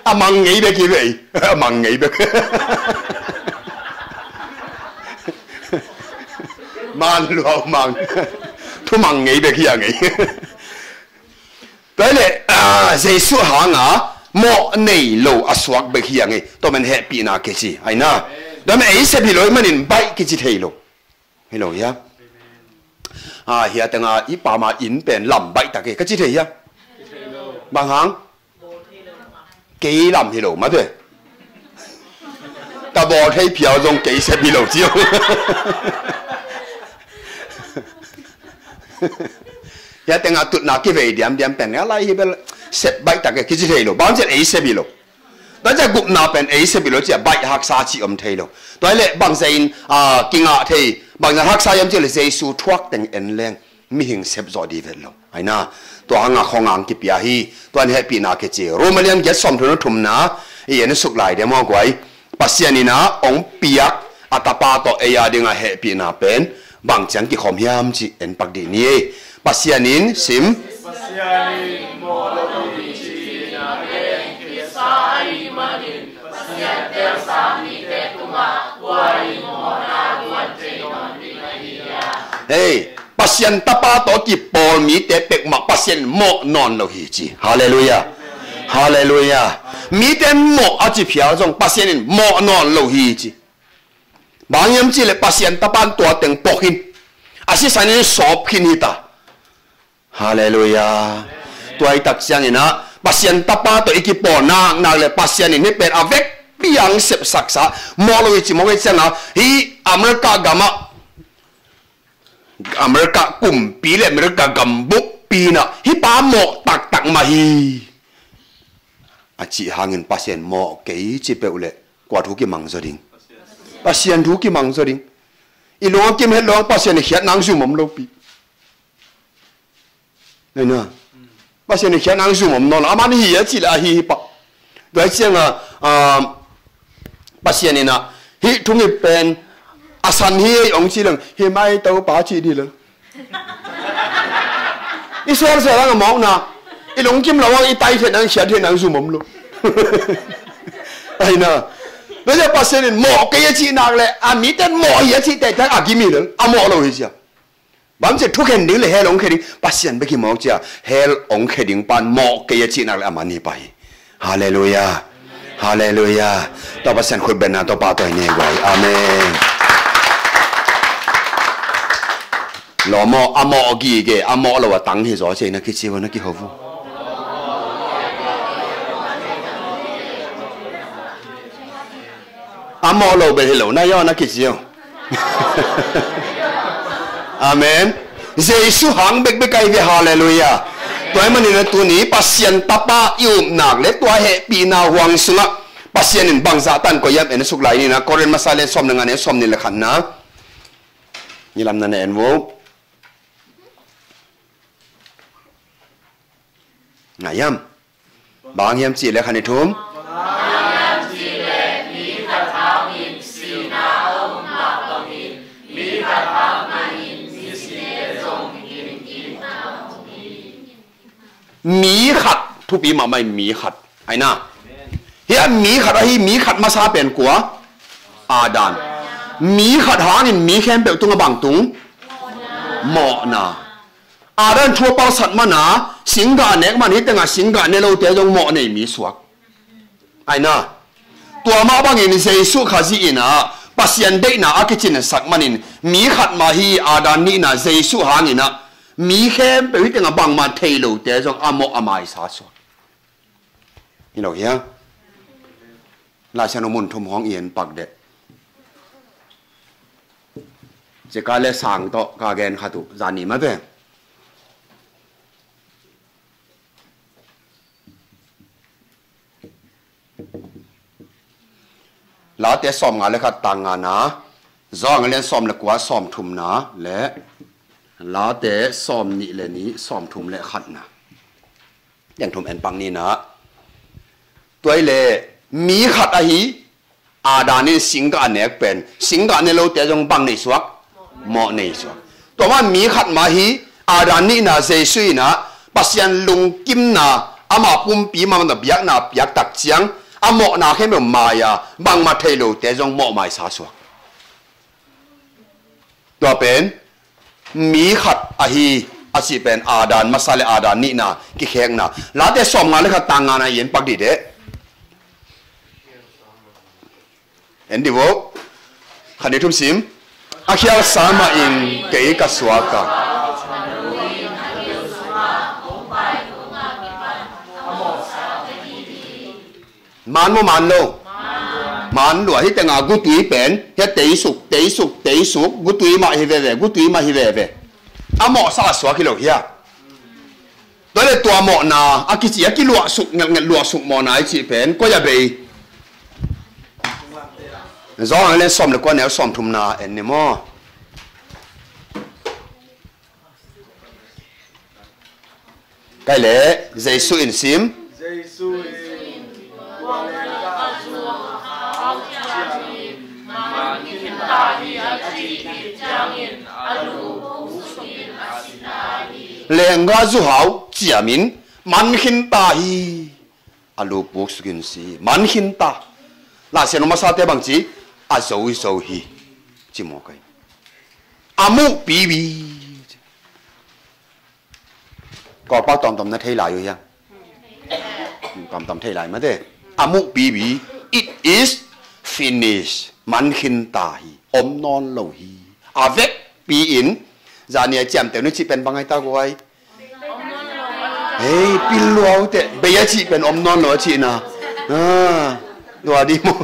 A mang ngei bek hi vei. A mang ngei bek. Man luau mang. Thu mang ngei bek hi a ngei. Tua hi leh, ah, Jesuh hanga mawh nei lo a suak bek hi a ngei. Tua man hehpihna kici. Aina. Tua man ei sep hi lo ahih manin baih kici thei lo. Hi lo hia? Ah, hia tenga i pama inn pen lam baih tak e. Ka ci thei hia? Bang hang? Kei lam hi lo mate. Ka bawl thei phial zong kei sep hi lo cio. Hia tenga tutna kivei diamdiam pen a lai hi bel sep baih tak e kici thei lo. Bang cian ei sep hi lo. Tua cia gupna pen ei sep hi lo cia baih haksa ci om thei lo. Tua hi leh bangza in, ah, kingah thei, bangza haksa hiam ci leh Jesuh thuak teng en leng mihing sep zawh dih vet lo. Aina, tua hanga khong ang kipia hi, tuan hehpihna kici. Roma lian giat sawmthum le thumna i en suk lai dia maw guai. Pasian in a hong piak a tapa tawh ei a dinga hehpihna pen bang ciang kikhawm hiam ci en pak dih ni. Pasian in sim. Pasian in mawh lo hi ci-in a leng kisa ahih manin Pasian telsa mite tungah kua in mawhna guan thei nawn ding ahi a. Hei, Pasian tapa tawh kipawl mite pekmah Pasian mawh nawn lo hi ci. Halleluiah. Halleluiah. Mite mawh a ci phial zong Pasian in mawh nawn lo hi ci. Bang hiam cih leh Pasian tapa in tua teng pok khin, a sisan in sawp khin hi ta. Halleluiah. Tua i tak ciangin ah Pasian tapa tawh i kipawl naknak le Pasian in hih pen a vekpi ang sepsaksa mawh lo hi ci mawk hi ciangah hih America gamah, America kumpi le America gam bukpi inah hih pa mawh taktak mah hi a cih hangin Pasian mawh kei ci peuh leh kua thu kimang zaw ding? Pasian thu kimang zaw ding. I lungkim het lo ang Pasian i khiat nang zum om lopi. Aina. Pasian i khiat nang zum om nawn lo. Aman hi a cih leh a hi hi pah. Tua hi ciangah, ah, Pasian inah hih thungip pen a san hi ei ong ci leng hi mai Topa ci dih lel. I sualsual ang a mawkna i lungkim lo ang i tai theih nang khiat theih nang zum om lo. Aina. Tua ciah Pasian in mawh kei a cih nak leh a mite in mawh hi a cih tehte a gim hi lel a mawh lo hi cia. Bang ci thukhen ding le hell ong khe ding Pasian bek hi mawk cia. Hell ong khe ding pan mawh kei a cih nak le a man hi pah hi. Halleluiah. Halleluiah. Tua Pasian khut benna tua pa tua hi nei guai. Amen. Lawm aw, a mawh gige a mawh lo a tang hi zaw cia na kici uh na kiho uh. A mawh lo bel hi lo na yaw na kici uh. Amen. Jesu hang bekbek ahi ve, halleluiah. Tua ahih manin a tuni Pasian tapa i upnak le tua hehpihna huang sungah Pasian in bangzah tan koi hiam en suk lai ni na, Korin masa le sawm le nga ne sawm ni le khatna. Ni lamna na en vo. Ngai hiam? Bang hiam cih le khan i thum. Mi khat thupi mahmah in mi khat. Aina. Hia mi khat ahi, mi khat masa pen kua? Adam. Mi khat hangin mi khempeuh tungah bang tung? Mawhna. Adam thu a palsat mana singgah nek man hi tengah singgah ne lote zong mawh nei mi suak. Aina. Tua mah bangin Jesuh Khazih in ah Pasian deihna a kicinsak manin mi khat mah hi, Adam nihna Jesuh hangin ah mi khempeuh hih tengah bangmah thei lote zong a mawh a maisa suak. Hi lo hia? Laisiangtho mun thum hong i en pak deh. Cika le sang tawh ka gen khat uh zani mate. Late sawm nga le khat tang ngana, Zawng lian sawm le kua sawm thumna le Late sawm nih le nih sawm thum le khatna. Lian thum en pak nina. Tua i le mi khat ahi Adam in singgah a nek pen, singgah ne lote zong bang nei suak? Mawh nei suak. Tua man mi khat mah hi, Adam nihna Jesuh in ah Pasian lungkimna, ama pumpi mah na biakna piak tak ciang a mawhna khempeuh mai-a bangmah thei lote zong mawh maisa suak. Tua pen mi khat ahi a cih pen Adam masa le Adam nihna kikhekna. Late sawm nga le khat tang ngana i en pak dih deh. En dih vo. Khat nih thum sim. A khial sa mah in kei ka suak a. Man maw man lo? Man lua. Hih tengah gutui pen hia, teisuk, teisuk, teisuk, gutui mah hi veve, gutui mah hi veve. A mawhsa a suak hi lo hia? Tua le tua mawhna a kici a kiluahsuk ngelhngelh, luahsuk mawhna i cih pen koi a bei? Zawng ang le sawm le kua neu sawm thumna en ni maw? Kai le Jesuh in sim. Jesuh in lenggah zuhau ciamin man khin ta hi. A lu puk sukin si, man khin ta. Laisiangtho masate bang ci? A zo zo hi. Ci maw kai? A muh pipi. Kawlpau tawmtawm na thei lai uh hiang? Tawmtawm thei lai mate. A muh pipi. It is finished. Man khin ta hi. Om nawn lo hi. A vekpi in zani a ciamteh uh ni cih pen bang ai ta guai? Hei, pil lua uh teh, bei a cih pen om nawn lo a cihna. Ah, tua dih maw?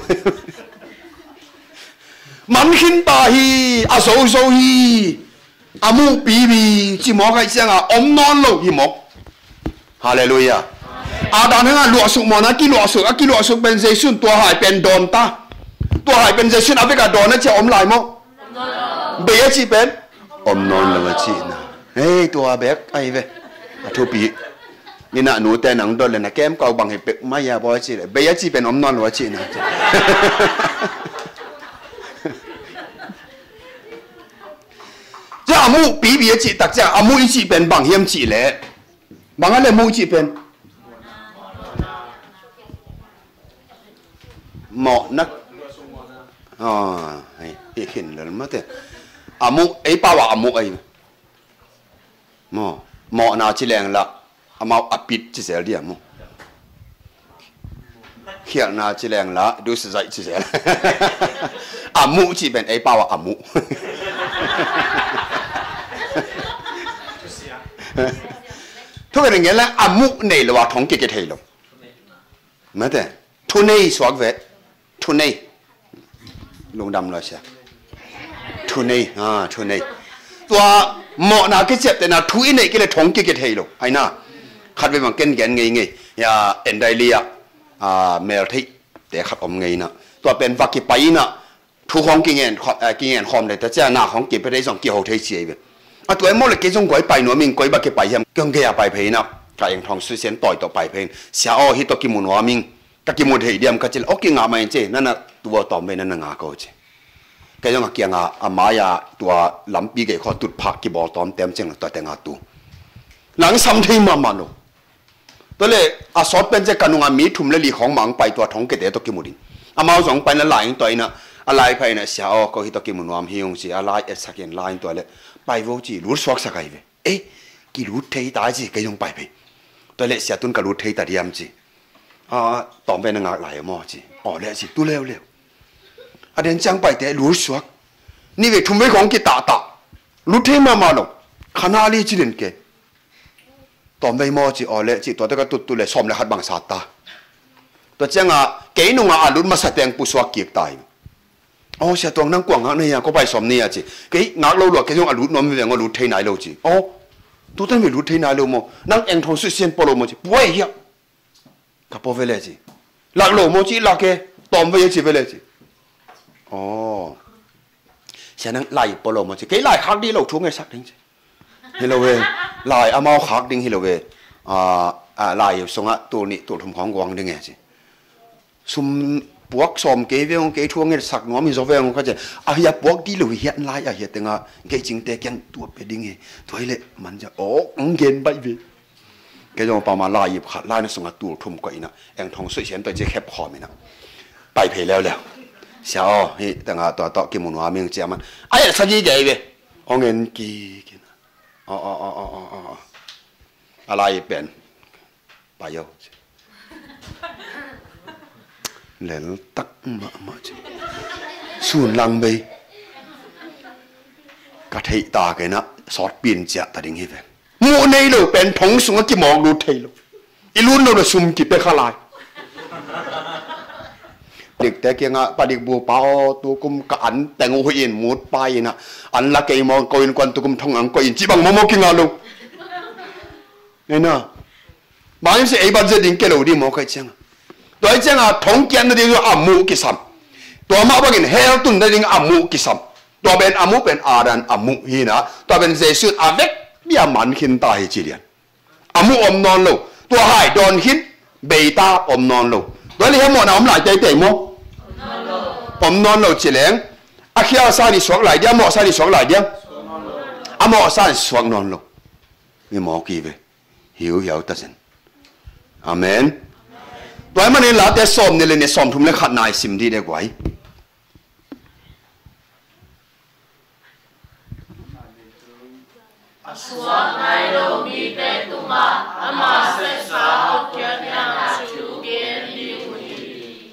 Man khin ta hi, a zo zo hi. A muh pipi, ci mawk aih cianga om nawn lo hi mawk. Halleluiah. Adam hanga luahsuk mawna, a kiluahsuk, a kiluahsuk pen Jesuh in tua hai pen dawn ta. Tua hai pen Jesuh in a veka dawn a cia om lai maw? Bei a cih pen om nawn lo a cihna. Hei, tua bek ahi ve. A thupi. Ni nah nute nang dot le na kem kau bang hi pek mai a bawi a cih le. Bei a cih pen om nawn lo a cihna. Cia a muh pipi a cih tak cia a muh i cih pen bang hiam cih le. Bang a le muh i cih pen. Mawhna. Aw, hei, hih khin lel mate. A muh, ei pau ah a muh ei. Maw, mawhna ci leng lah, amau a pit ci zel dia maw. Khialhna ci leng lah, dusizaih ci zel. A muh ci pen ei pau ah a muh. Thu ka ring gen lah, a muh nei lo a thong kik thei lo. Mate, thu nei suak ve. Thu nei. Lungdam lo sia. Thu nei, ha, thu nei. Tua mawhna kiciaptehna thu i neih kei le thong kik thei lo. Aina. Khat ve bang ken gen ngei ngei. Ya, en dai lia. A, mel theih te khat om ngei na. Tua pen va kipai na. Thu khong kingen, eh, kingen khawm le ta cia na khong kipe rei zong kiho thei cia i ve. A tua e maw le kei zong guai pai nuam ing, koi ba kipai hiam, kei hong gei a pai phei na. Ka eng thong sui sen tawi tawh pai phei. Sia aw, hi tawh kimu nuam ing. Ka kimu thei diam ka cil, aw, kingah mai in ci, nana tua tawm ve nana ngak aw ci. Kei zong a kiangah a mai-a tua lampi gei khaw tutphah kibawl tawm tem cing lo tua tengah tu. Langsam thei mahmah lo. Tua le a sawt pen cia ka nungah mi thum le li khawng mah ang pai tua thong kete tawh kimu ding. Amau zong pai na lai in tua in a, a lai phai in a sia aw, ko hi tawh kimu nuam hi ung ci, a lai etsak in lai in tua le pai vo ci, lut suaksak ahi ve. Ei, kilut thei ta ci, kei zong pai phei. Tua le sia tun ka lut thei ta diam ci. A, tawm ve na ngak lai maw ci. Aw le ci, tu leuleu. A den ciang paite lut suak. Nih vei thum vei khawng kitahtah. Lut thei mahmah lo. Kha na li ci den ke. Tawm vei maw ci, aw le ci, tuate ka tuttut le sawm le khat bang sat ta. Tua cianga kei nungah a lut masa teng pusuak kik ta hi. Aw, Sia Tuang, nang kua ngak na hia, kua pai sawm na hia ci. Kei ngak lo lua, kei zong a lut nuam veng aw, lut thei nai lo ci. Aw, tutan vei lut thei nai lo maw. Nang Eng Thawng Suih sian pua lo maw ci. Pua e hiah. Ka pua ve le ci. Lak lo maw ci, lak e. Tawm vei a ci ve le ci. Aw. Sia, nang lai pua lo maw ci. Kei lai khak dih lo, thu ngai sak ding ci. Hi lo ve. Lai amau khak ding hi lo ve. A, a, lai sungah tul nih tul thum khawng guang ding e ci. Sum puak sawm kei veng, kei thu ngai sak nuam hi zaw veng ka ci. A hia puak dih lo hi hian lai a hia tenga. Kei cingte kian tuap pe ding e. Tua hi le man cia. Aw, ang gen baih ve. Kei zong pama lai ip khat lai na sungah tul thum koih inah Eng Thawng Suih siam tua ci khep khawm inah pai phei leuleu. Sia aw, hi tengah tua tawh kimu nuam ing ci a man. A et sa gige ve. Ong en kik inah. Aw, aw, aw, aw, aw, aw. A lai ip pen. Pai aw. Lel tak mahmah ci. Sun lang bei. Ka theih ta kei inah sawt pin ciah ta ding hi ve. Muh nei lo pen thong sungah kimawk lut thei lo. I lut lo na sum kipia kha lai. Dikte kiangah padik bu pa aw, tukum ka an teng uh huih in mut pai inah an la kei maw, ko in kuan tukum thong ang ko in ci bang maw maw kingah lo. Ei na. Bang hiam ci ei budget ding ke lo ding maw kai ciangah. Tua hi ciangah thong kiat nading a muh kisam. Tua mah bangin hell tun nading a muh kisam. Tua pen a muh pen Adam a muh hi inah. Tua pen Jesu a vek bia man khin ta hi ci lian. A muh om nawn lo. Tua hai dawn khin beita om nawn lo. Tua le hiam mawhna om lai teitei maw? Om nawn lo ci leng. A khial sa ni suak lai diam, a mawh sa ni suak lai diam? A mawh sa ni suak nawn lo. Mi mawk hi ve. Hiu hiau ta zen. Amen. Tua hi manin Late sawm nih le nih, sawm thum le khat nai sim dih de guai. A suak nai lo mite tungah ama sepsa hotkhiatna thu gen ding uh hi.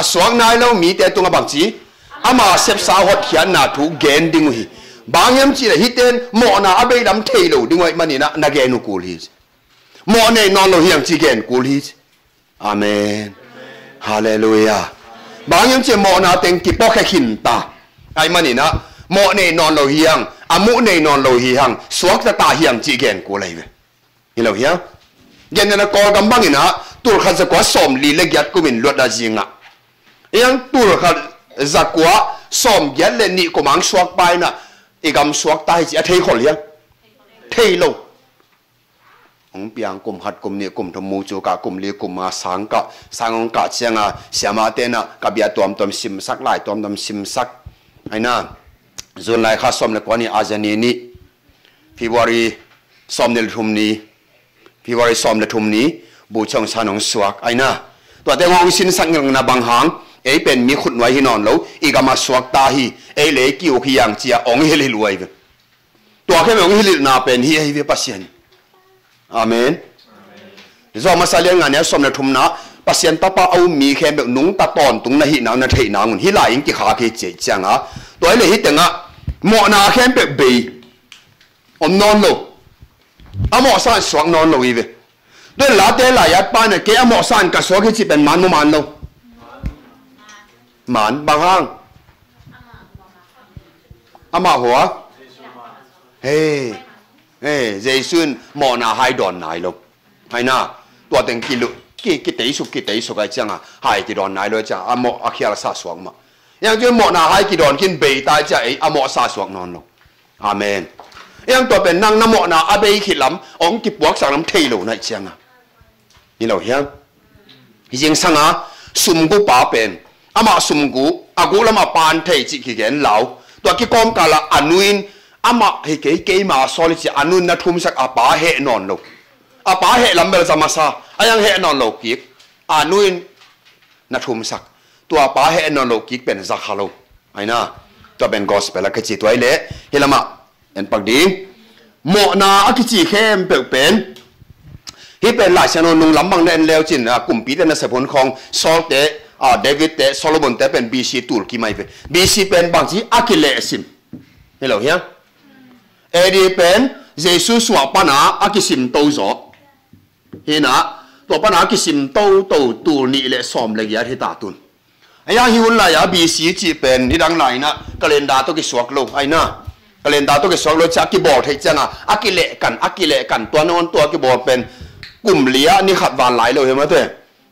A suak nai lo mite tungah bangci ama sepsa hotkhiatna thu gen ding uh hi. Bang hiam cihleh hihte in mawhna a bei lam thei lo ding uh ahih maninah na gen uh kul hi. Mawh nei nawn lo hi hang ci gen kul hi. Amen. Halleluiah. Bang hiam cihleh mawhna teng kipuakhia khin ta. Ahih maninah mawh nei nawn lo hi hang, a muh nei nawn lo hi hang, suakta ta hi hang ci gen kul ahi ve. Hi lo hiam? Gen nena Kawlgam banginah tulkhat zakua sawmli le giat kumin luat a zingah. Hiang tulkhat zakua sawmgiat le nih kumang suak pa inah i gam suakta hi ci a thei khol hiam? Thei lo. Hong piang kum khat, kum nih, kum thum, mucu kah, kum li, kum nga, sang kah, sang hong kah cianga siamah tenah ka bia tuamtuam simsak, lai tuamtuam simsak. Aina, June lai kha sawm le kua ni, a zani ni, February sawm le thum ni, February sawm le thum ni, bu ciang san hong suak. Aina, tuate hong sinsak ngilngna bang hang, ei pen mi khutnuai hi nawn lo, i gam a suakta hi, ei le kiuk hi hang cia hong hilhilh uh ahi ve. Tua khempeuh hong hilhilhna pen hih ahi ve Pasian. Amen. Zawh masa lian nga neu sawm le thumna, Pasian tapa a um mi khempeuh nungta tawntung na hihna na theihna un hih lai in kikhak hi ci cianga. Tua hi le hih tengah mawhna khempeuh bei om nawn lo. A mawhsa in suak nawn lo hi ve. Tua late lai-at pa in kei a mawhsa in ka suak hi cih pen man maw man lo? Man. Bang hang? Amah hua? Hei. Hei, Jesu in mawhna hai dawn nai lo. Hai na, tua teng kilu, ki, kiteisuk, kiteisuk ai cianga, hai kidawn nai lo ai cianga, a mawh, a khialsa suak mah. Yang ciang mawhna hai kidawn khin bei tai cianga, ei, a mawhsa suak nawn lo. Amen. Yang tua pen nang na mawhna a bei khit lam, hong kipuaksak lam thei lo nai cianga. Hi lo hiam? Hi zingsanga, sumgupa pen, amah sumgu, a guk lam a pan thei cih kigen lau. Tua kikawmkala a nu in, amah hi kei, keima sawl hi ci a nu in na thumsak a pa heh nawn lo. A pa heh lam bel za masa, a yang heh nawn lo kik. A nu in na thumsak. Tua pa heh nawn lo kik pen za kha lo. Aina, tua pen gospel a kici tua hi leh, hi lamah en pak ding. Mawhna a kici khempeuh pen, hih pen Lai Siangtho nung lam bang na en leu cin, a, kumpite nasep hun khawng, sawlte, A, David te, Solomon te pen B C tul kim ahi ve. B C pen bangci a kilehsim hi lo hiam? A D pen Jesu suah pana a kisim to zaw. Hi na, tua pana a kisim toto tul nih le sawm le giat hi ta tun. Ahi hang hi hun lai-a B C cih pen nidang lai-inah calendar tawh kisuak lo, ahi na. Calendar tawh kisuak lo ciah a kibawl theih cianga a kilehkan, a kilehkan, tua nawn tua a kibawl pen kum li-ah ni khat val lai lo hi mate.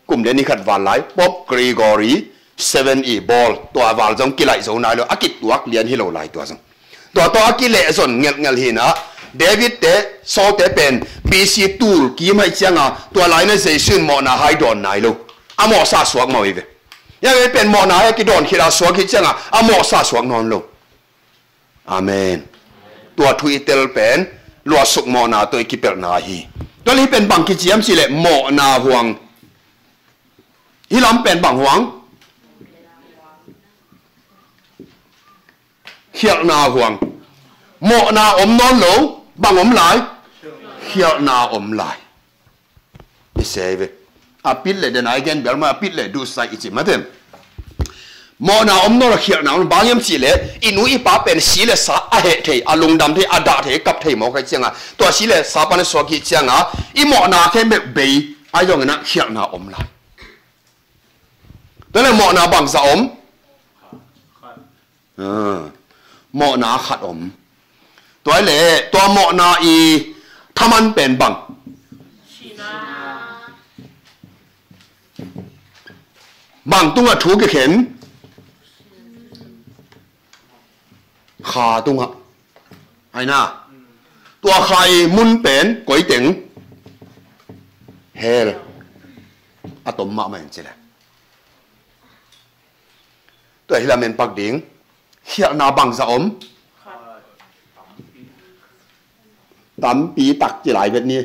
Kum li-ah ni khat val lai, Pope Gregory seven i bawl, tua val zong kilaih zo nai lo, a kituak lian hi lo lai tua zong. Tua tawh a kilehzon ngelhngelh hinah, David te, Saul te pen B C tul kim ahi cianga, tua lai-inah Jesu in mawhna hai dawn nai lo. A mawhsa suak mawh hi ve. Hiah pen mawhna hai a kidawn khit a suak hi cianga, a mawhsa suak nawn lo. Amen. Tua thu i tel pen luahsuk mawhna tawh i kipelhna hi. Tua le hi pen bang kiciam cihleh mawhna huang. Hi lam pen bang huang? Khialhna huang. Mawhna om nawn lo, bang om lai? Khialhna om lai. I sei ve. A pit le den a i gen bel ma a pit le duhsai i ci matem. Mawhna om nawn lo, khialhna om, bang hiam cihleh i nu i pa pen si le sa a heh thei, a lungdam thei, a dah thei, kap thei mawk ahi cianga, tua si le sa pan a suak hi cianga i mawhna khempeuh bei ahi zongin ah khialhna om lai. Tua le mawhna bangza om? Ah, mawhna khat om. Tua le tua mawhna i thaman pen bang? Bang tungah thu kikhen? Kha tungah. Aina. Tua kha i mun pen koi teng? Hell. A tom mahmah in ci le. Tua hi lamen pak ding. Khialhna bangza om? Tampi tak ci lai vet ni.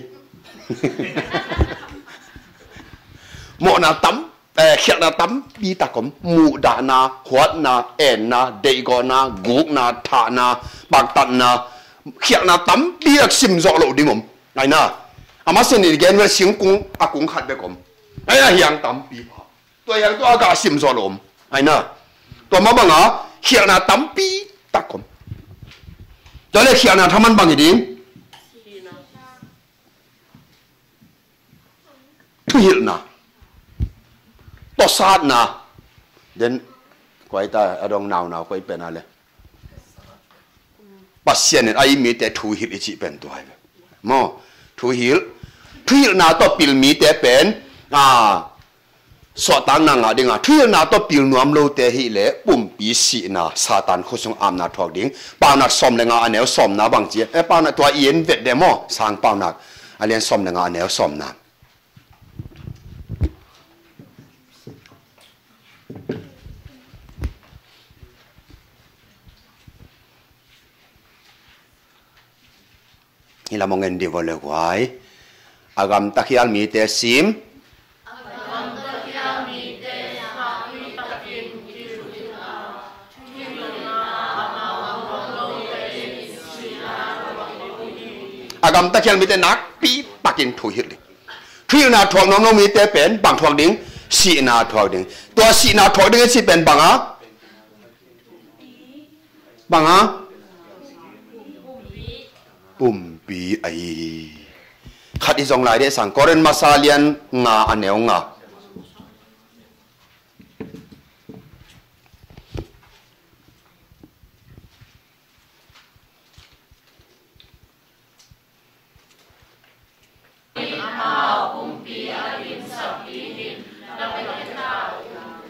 Mawhna tam, eh, khialhna tampi tak om. Muhdahna, huatna, enna, deihgawhna, gukna, thahna, paktatna. Khialhna tampi tak sim zawh loh ding om. Aina. A masian in gen vel singkung a kung khat bek om. Aina hiang tampi pha. Tua hiang tua a gah sim zawh lo om. Aina. Tua mah banga khialhna tampi tak om. Tua le khialhna thaman bang hi ding? Thuhilhna. Tawsatna. Den koi ta a dong naunau koi pena le. Pasian in a i mite thuhilh i cih pen tua hi ve. Maw, thuhilh, thuhilhna tawh pil mite pen, a, suahtakna ngah dinga, thuhilhna tawh pil nuam lote hileh pumpi sihna, Satan khut sung apna thuak ding. Paunak sawm le nga a neu sawmna bang ci, eh, paunak tua i en vet de maw, Sang Paunak a lian sawm le nga a neu sawmna. Hi lam hong en dih vawh le guai. A gamta khial mite sim. A gamta khial mite nakpi takin thuhilh ding. Thuhilhna thuak nuam lo mite pen bang thuak ding? Sihna thuak ding. Tua sihna thuak ding a cih pen bang a? Bang a? Pumpi ahi. Khat i zong lai deh sang Korin masa lian nga a neu nga.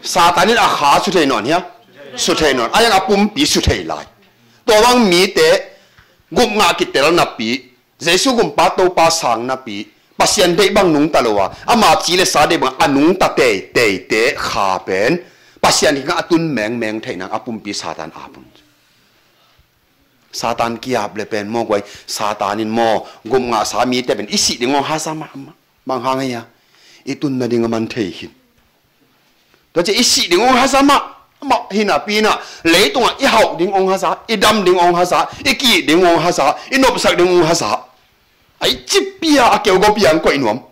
Satan in a kha suthei nawn hia? Suthei nawn. A yang a pumpi suthei lai. Tua bang mite gupngah kitel napi, Jesu gumpa Topa sang napi, Pasian deih bang nungta lo a, ama ci le sa deih bang a nungta teiteite kha pen Pasian kikha a tun mengmeng theih nang a pumpi Satan a pun. Satan kiap le pen maw guai, Satan in maw gupngah sa mite pen i sih ding hong hasa mahmah. Bang hang ahi a, i tun nading a man thei khin. Tua ci i sih ding hong hasa mahmah hi napi inah leitungah i hauh ding hong hasa, i dam ding hong hasa, i ki-it ding hong hasa, i nopsak ding hong hasa. A i cipia a keu gawpia ang koih nuam.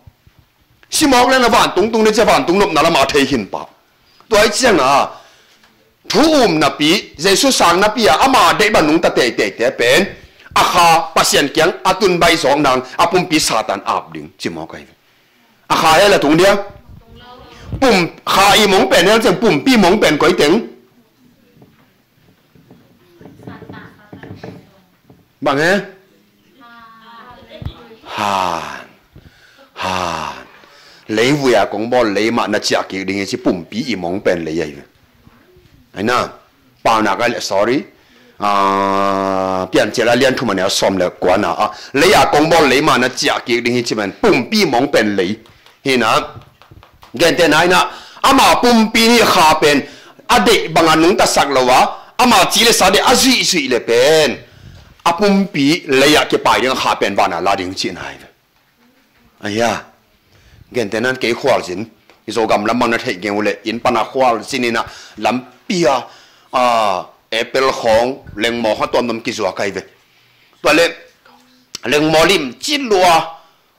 Simawk le na vantung tung ni cia vantung nopna lama thei khin pa. Tua hi cianga thu um napi, Jesu sang napi a ama deih bang nungta teiteite pen a kha Pasian kiang a tun baih zawk nang a pumpi Satan ap ding ci mawk ahi ve. A kha hel a tung dia. Pum kha i mong pen hel ciang pumpi mong pen koi teng. Bang he? Han. Han. Leivui a kong bawl lei mah na ciah kik ding hi ci pumpi i mong pen lei ahi ve. Aina. Paunak a le sorry. Ah, Piancil a lian thum a neu sawm le kuana a lei a kong bawl lei mah na ciah kik ding hi ci man pumpi mong pen lei. Hina. Gente naina ama pumpi hi kha pen a deih banga nungtasak lo a ama ci le sa deih a zuihzuih le pen a pumpi lei a kipai ding a kha pen vana la ding cihna hi ve. Aia. Gente nan kei khualzin i Zogam lam bang na theih geng uh le inn pana khualzin ina lampi a, ah, apple khawng lengmaw kha tuamtuam kizuak ahi ve. Tua le lengmaw lim ci lua.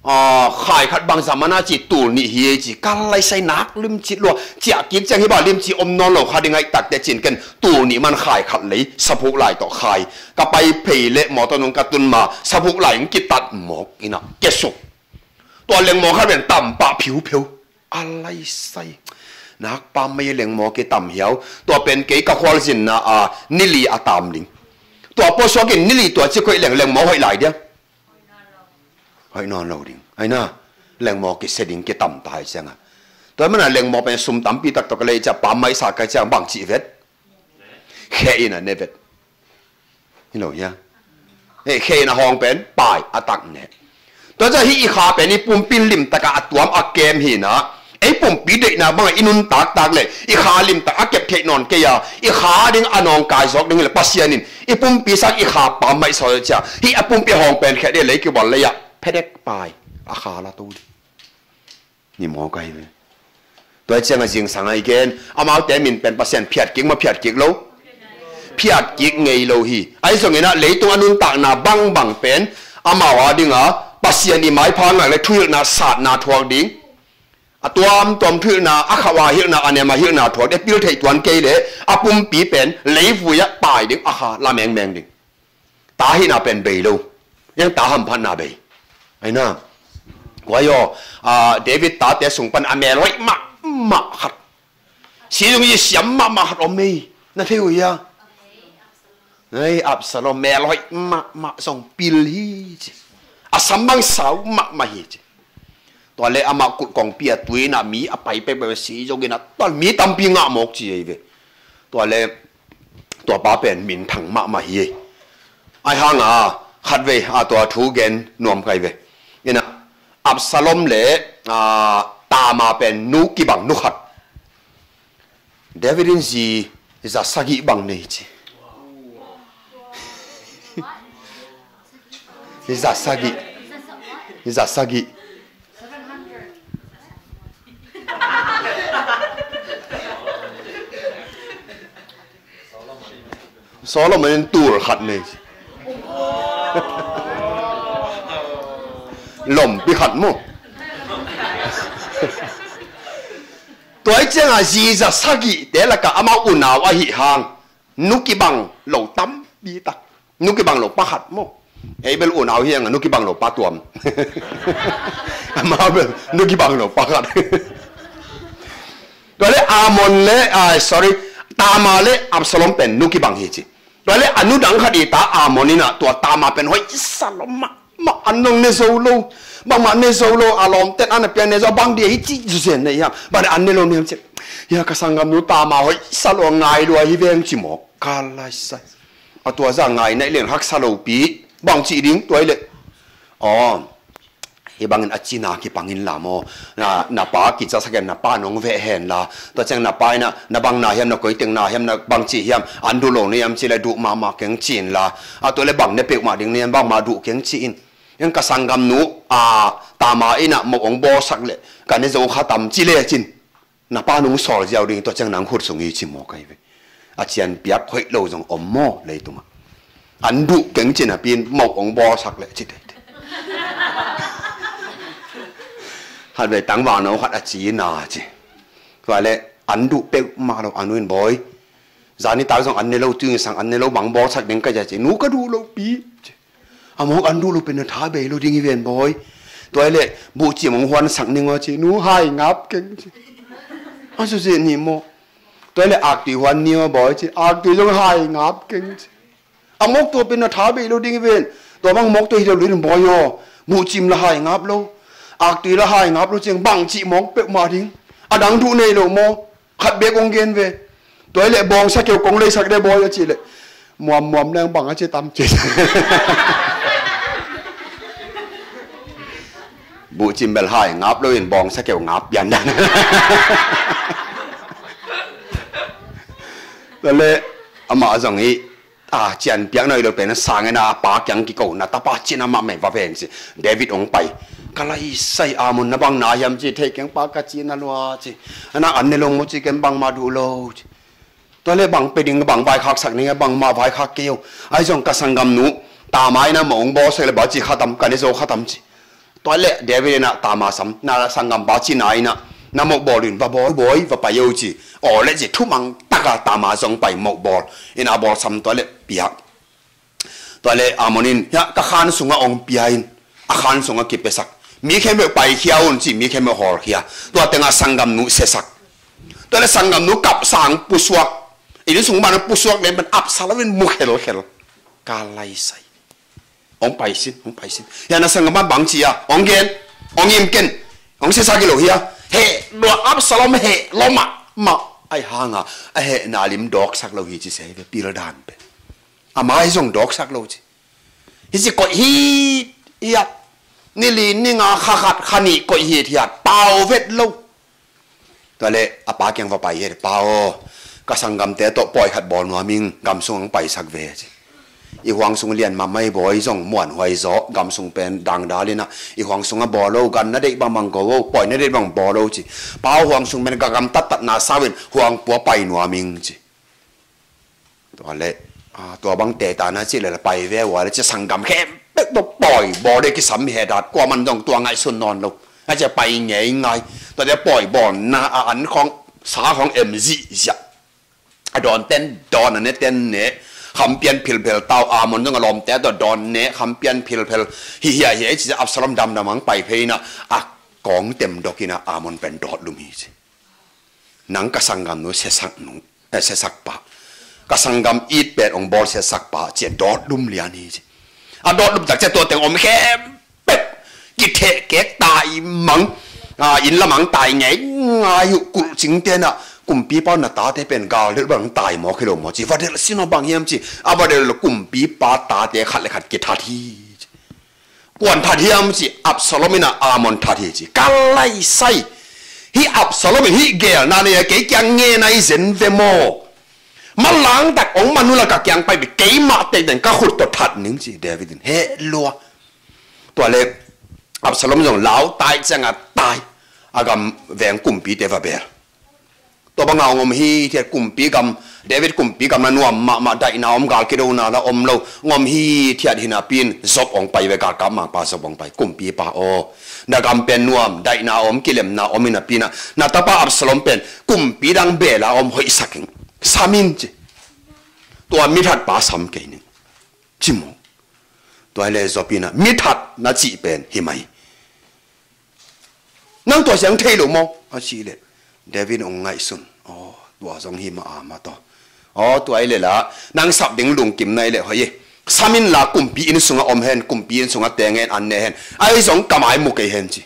Ah, khai khat bang zaman a ci tul nih hi ei ci kal lai sai nak lim ci lua ciah kik ciang hi ba lim ci om nawn lo kha ding aih takte cin ken tul nih man khai khat lei saphuk lai tawh khai ka pai phei le mawtaw nung ka tun ma saphuk lai in kitat mawk ina kesuk. Tua lengmaw khat ven tam pah phiupheu a lai sai nak pam mai lengmaw kitam hiau tua pen kei ka khualzinna a nili a tam ding. Tua pawsuakin nili tua ci khoih leng lengmaw hoih lai dia. Hoih nawn lo ding. Aina. Lengmaw kisia ding kitam ta hai cianga. Tua mana lengmaw pen sum tampi tak tawh ka lei cia pam mai sa kai ciang bang cih vet. Khe ina ne vet. Hi lo hia. Hei khe ina hawng pen pai a tak ne. Tua cia hi i kha pen i pumpin lim taka a tuam a kem hina. Ei pumpi deihna banga i nun taktak le i kha limtak a kep theih nawn kei a i kha ding a nawngkai zawk ding le Pasian in i pumpi sang i kha pam maih sawl cia hi a pumpi hawng pen kheh dei lei kibol lei ah phedek pai a kha la to ding. Ni maw ka hi ve. Tua ciang a zingsang a i gen amaute min pen Pasian phiat kik ma phiat kik lo. Phiat kik ngei lo hi. Ahi zongin ah leitung a nuntakna bangbang pen amau a dinga Pasian i maipha ngak le thuhilhna satna thuak ding. A tuamtuam thuhilhna a khauh a hilhna a nem a hilhna thuak ding pil theih tuan kei le a pumpi pen leivui ah pai ding a kha la mengmeng ding. Ta hihna pen bei lo. Yang ta hamphatna bei. Aina. Kuai aw, ah, David tate sung pan a mel hoih mahmah khat. Sizung i siam mahmah khat om ei. Na thei uh hia? Ei Absalom mel hoih mahmah zong pil hi ci. A sam bang sau mahmah hi ci. Tua le amah kulh kongpi a tuina mi a pai pekpek si zongin a tual mi tampi ngah mawk ci ei ve. Tua le tua pa pen minthang mahmah hi ei. Ai hanga khatvei a tua thu gen nuam kai ve. Ina Absalom le, ah, Tama pen nu kibang nu khat. David in zi za sagih bang nei ci. Zi za sagih. Zi za sagih. Solomon in tul khat nei ci. Lompi khat mu. Tua i cianga zi za sagih te laka amau unau ahi hang nu kibang lo tampi tak. Nu kibang lo pakhat maw? Ei bel unau hianga nu kibang lo patuam. Amau bel nu kibang lo pakhat. Tua le Amon le, ah, sorry, Tama le Absalom pen nu kibang hi ci. Tua le a nu dang khat i ta Amon ina tua Tama pen hoih sa lo mah mah an nong ne zo lo. Bangmah ne zo lo a lawmten an a piang ne zo bang dia hi ci zuzen ne hiam. Bang an ne lo ne hiam ci. Hia ka sanggam nu Tama hoih sa lo ngai lua hi veng ci maw. Ka lai sai. A tua za ngai naih leng haksa lopi bang cih ding tua i le. Aw. Hi bangin a cina kipangin la maw. Na, na pa kicasak hen na pa nong veh hen la. Tua ciang na pa ina na bang na hiam na koiteng na hiam na bang cih hiam. An duh lo na hiam ci le duh mahmah keng ci in la. A tua le bang ne peuhmah ding na hiam bangmah duh keng ci in. Yang ka sanggam nu a Tama ina mo ong bawlsak le ka ne zo kha tam ci le cin. Na pa nung sawl ziau ding tua ciang nang khut sung hi ci maw ka hi ve. A cian piak hoih lo zong om maw leitungah. An duh keng ci napi in mo ong bawlsak le ci teitei. Khat ve tangval no khat a ci na ci. Tua le An duh peuhmah lo, a nu in, "Bawi, zani tak zong an ne lo, tuing sang an ne lo, bang bawlsak ding ka hia?" ci. "Nu, ka duh lo pi," ci. "A mawk an duh lo pen na tha bei lo ding hi ven, bawi. Tua hi leh buhcim hong huansak ning aw," ci. "Nu, hai ngap keng," ci. "A suse ni maw?" "Tua hi leh aktui huan ni aw, bawi," ci. "Aktui zong hai ngap keng," ci. "A mawk tua pen na tha bei lo ding hi ven. Tua bang mawk tua hi lo ding, bawi aw. Buhcim la hai ngap lo, aktui la hai ngap lo ciang bang cih mawk peuhmah ding. A dang duh nei lo maw? Khat bek hong gen ve. Tua hi leh bawngsa keu kong leisak de, bawi," a cih leh, "Muammuam leng bang a ci tam," ci. Buhcim bel hai ngap lo in bawngsa keu ngap pian dan. Tua leh amah zong hi, a, cianpiak na hi lo pen a sang in a pa kiang kiko, "Na tapa cina mahmah, va ven," ci. David hong pai. "Ka lai sai, Amnon na bang na hiam?" ci. "Thei keng pa, ka cina lua," ci. "A nak an ne lo maw?" ci. "Ken bangmah duh lo," ci. "Tua leh bang pia ding, bang vaikhaksak ning a?" "Bangmah vaikhak kei o. Ahi zong ka sanggamnu Tamar in amah hong bawlsak leh bang ci kha tam, ka ne zo kha tam," ci. Tua leh David in a Tamar sam, "Na sanggampa cina in a, na mawh bawl in, va bawl, bawi, va pai o," ci. "Aw leh," ci, thumang taka Tamar zong pai, mawh bawl in a bawl sam, tua leh piak. Tua leh Amnon in, "Hiah ka khan sungah hong pia in, a khan sungah kipiasak. Mi khempeuh paikhia un," ci, mi khempeuh hawlkhia. Tua tengah sanggamnu siasak. Tua leh sanggamnu kapsang pusuak, inn sung banah pusuak den pen Absalom in mu khelkhel. Ka lai sai. Hong pai sin, hong pai sin. "Hiah na sanggampa bang ci a? Hong gen, hong im ken. Hong siasak hi lo hia?" Heh lua, Absalom heh lua mahmah. Ahi hanga a hehna lim dawksak lo hi ci se hi ve, pil dan pen. A mai zong dawksak lo ci. Hi ci koih hithiat. Ni li ni nga, kha khat kha nih koih hithiat. Pau vet lo. Tua leh a pa kiang va pai hi, "Pa aw, ka sanggamte tawh pawi khat bawl nuam ing, gam sung hong paisak ve," ci. "I huang sung lian mahmah hi, bawi, zong muanhuai zaw, gam sung pen dangdal in a, i huang sungah bawl o, gan na deih bangbang go o, pawi na deih bang bawl o," ci. "Pa aw, huang sung pen ka gamtattatna sau in huang pua pai nuam ing," ci. Tua leh, a, tua bang teta na cih leh la pai ve ua leh ci, sanggam khempeuh tawh pawi bawl ding kisam hi het a, kuaman zong tua ngaihsun nawn lo. A ci a pai ngeingai. Tua teh pawi bawlna a an khawng, sa khawng em zihziah. A dawnten dawn, a neten ne. Kham pian philphel tau, Amnon zong a lawmte tawh dawn ne, kham pian philphel. Hi hiah hiah i ci a, Absalom damdam hong pai phei in a, a kawng tem dok in a, Amnon pen dawt lum hi ci. Nang ka sanggamnu siasak nu, eh, siasak pa. Ka sanggam it pen hong bawl siasak pa, ci a dawt lum lian hi ci. A dawt lum tak ci a tua teng om khempeuh kitheh kek tai mang, a, inn lamang tai ngeingai uh, kulh cingte in a, kumpipa na tate pen gal delh bang tai mawk hi lo maw ci. Va delh sin aw, bang hiam ci. A va delh lo, kumpipa tate khat le khat kithat hi ci. Kuan that hiam ci, Absalom in a Amnon that hi ci. Ka lai sai. Hih Absalom in hih geelna nei a, kei kiang ngen a i zen ve maw? Manlang tak hong man uh la ka kiang pai bek, keimah teitei in ka khut tawh that ning ci David in. Heh lua. Tua leh Absalom zong lau tai ciang a tai. A gam veng kumpite va bel. Tua banga hong om hithiat, kumpi gam, David kumpi gam la nuam mahmah, daihna om, gal kidona la om lo, hong om hithiat hi napi in Joab hong pai ve, galkap mangpa Joab hong pai. Kumpipa aw, na gam pen nuam, daihna om, kilemna om hi napi in a, na tapa Absalom pen kumpi dang bel a om hoihsak ing. Sam in ci. Tua mithatpa sam kei ning ci maw. Tua hi leh Joab in a, mithat na cih pen hi mai. Nang tua siang thei lo maw? A cih leh David hong ngaihsun. Aw, tua zong hi mah a, mah tawh. Aw, tua hi leh la, nang sap ding lungkim na hi leh hoih hi. Sam in la, kumpi inn sungah om hen, kumpi inn sungah teng hen, an ne hen. Ahi zong ka mai mu kei hen ci.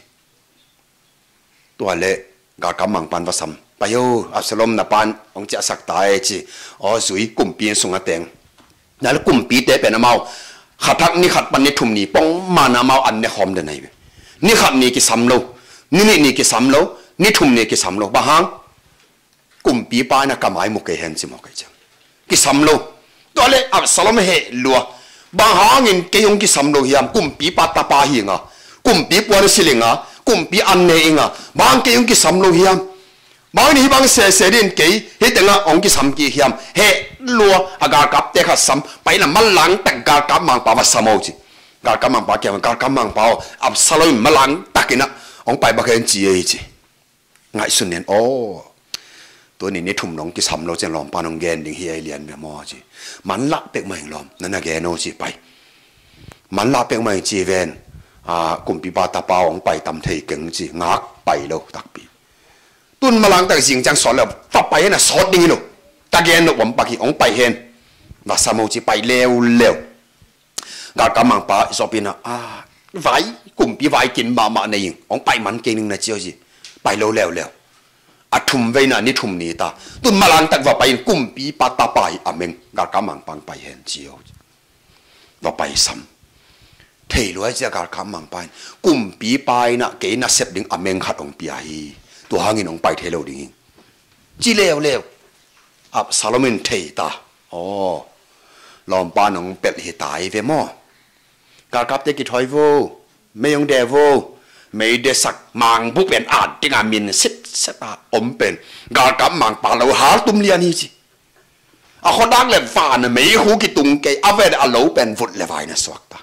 Tua leh galkap mangpan va sam. Pai o, Absalom na pan hong ciahsak ta e ci. Aw, zui, kumpi inn sungah teng. Na le kumpite pen amau kha thak ni khat pan ni thum ni pongman amau an ne khawm den ahi ve. Ni khat ni kisam lo, ni nih ni kisam lo, ni thum ni kisam lo. Bang hang? Kumpipa in a ka mai mu kei hen ci maw kei ciang. Kisam lo. Tua leh Absalom heh lua. Bang hangin kei hong kisam lo hiam? Kumpipa tapa hi ing a, kumpi puan sil ing a, kumpi an ne ing a, bang hang kei hong kisam lo hiam? Bang hang hih bang sese ding kei hih tengah hong kisam kik hiam? Heh lua, a galkapte khat sam, pai in a manlang tak galkap mangpa va sam o ci. Galkap mangpa kiang, galkap mangpa aw, Absalom in manlang tak in a hong pai bek hen ci ei ci. Ngaihsun ning aw. Tuni ni thum nong kisam lo ciang lawmpa nong gen ding hi ei lian ve maw ci. Manlah pek mah ing lawm, na na gen o ci pai. Manlah pek mah ing ci ven. A, kumpipa tapa hong pai tam thei keng ci, ngak pai lo takpi. Tun malang tak zing ciang sawt lo, va pai hen a sawt ding hi lo. Ka gen lo, om pak hi, hong pai hen. Va sam o ci pai leuleu. Galkap mangpa zop in a, a, vai, kumpi vai kin mahmah nei ing, hong pai man kei ning na ci o ci. Pai lo leuleu. A thum veina ni thum ni ta. Tun malang tak va pai in kumpipa tapa hi a meng. Galkap mangpa hong pai hen ci o. Va pai sam. Thei lua cia galkap mangpa in kumpipa in a kei nasep ding a meng khat hong pia hi. Tua hangin hong pai thei lo ding hi. Ci leuleu. Absalom in thei ta. Aw. Lawmpa nong pelh hi ta hi ve maw. Galkapte kithawi vo. Mei hong de vo. Mei desak mangbuh pen at ding a min sitset a om pen. Galkap mangpa lo hal tum lian hi ci. A khuadak le van a meikhu kitung kei a, vet a lo pen vut le vai na suak ta.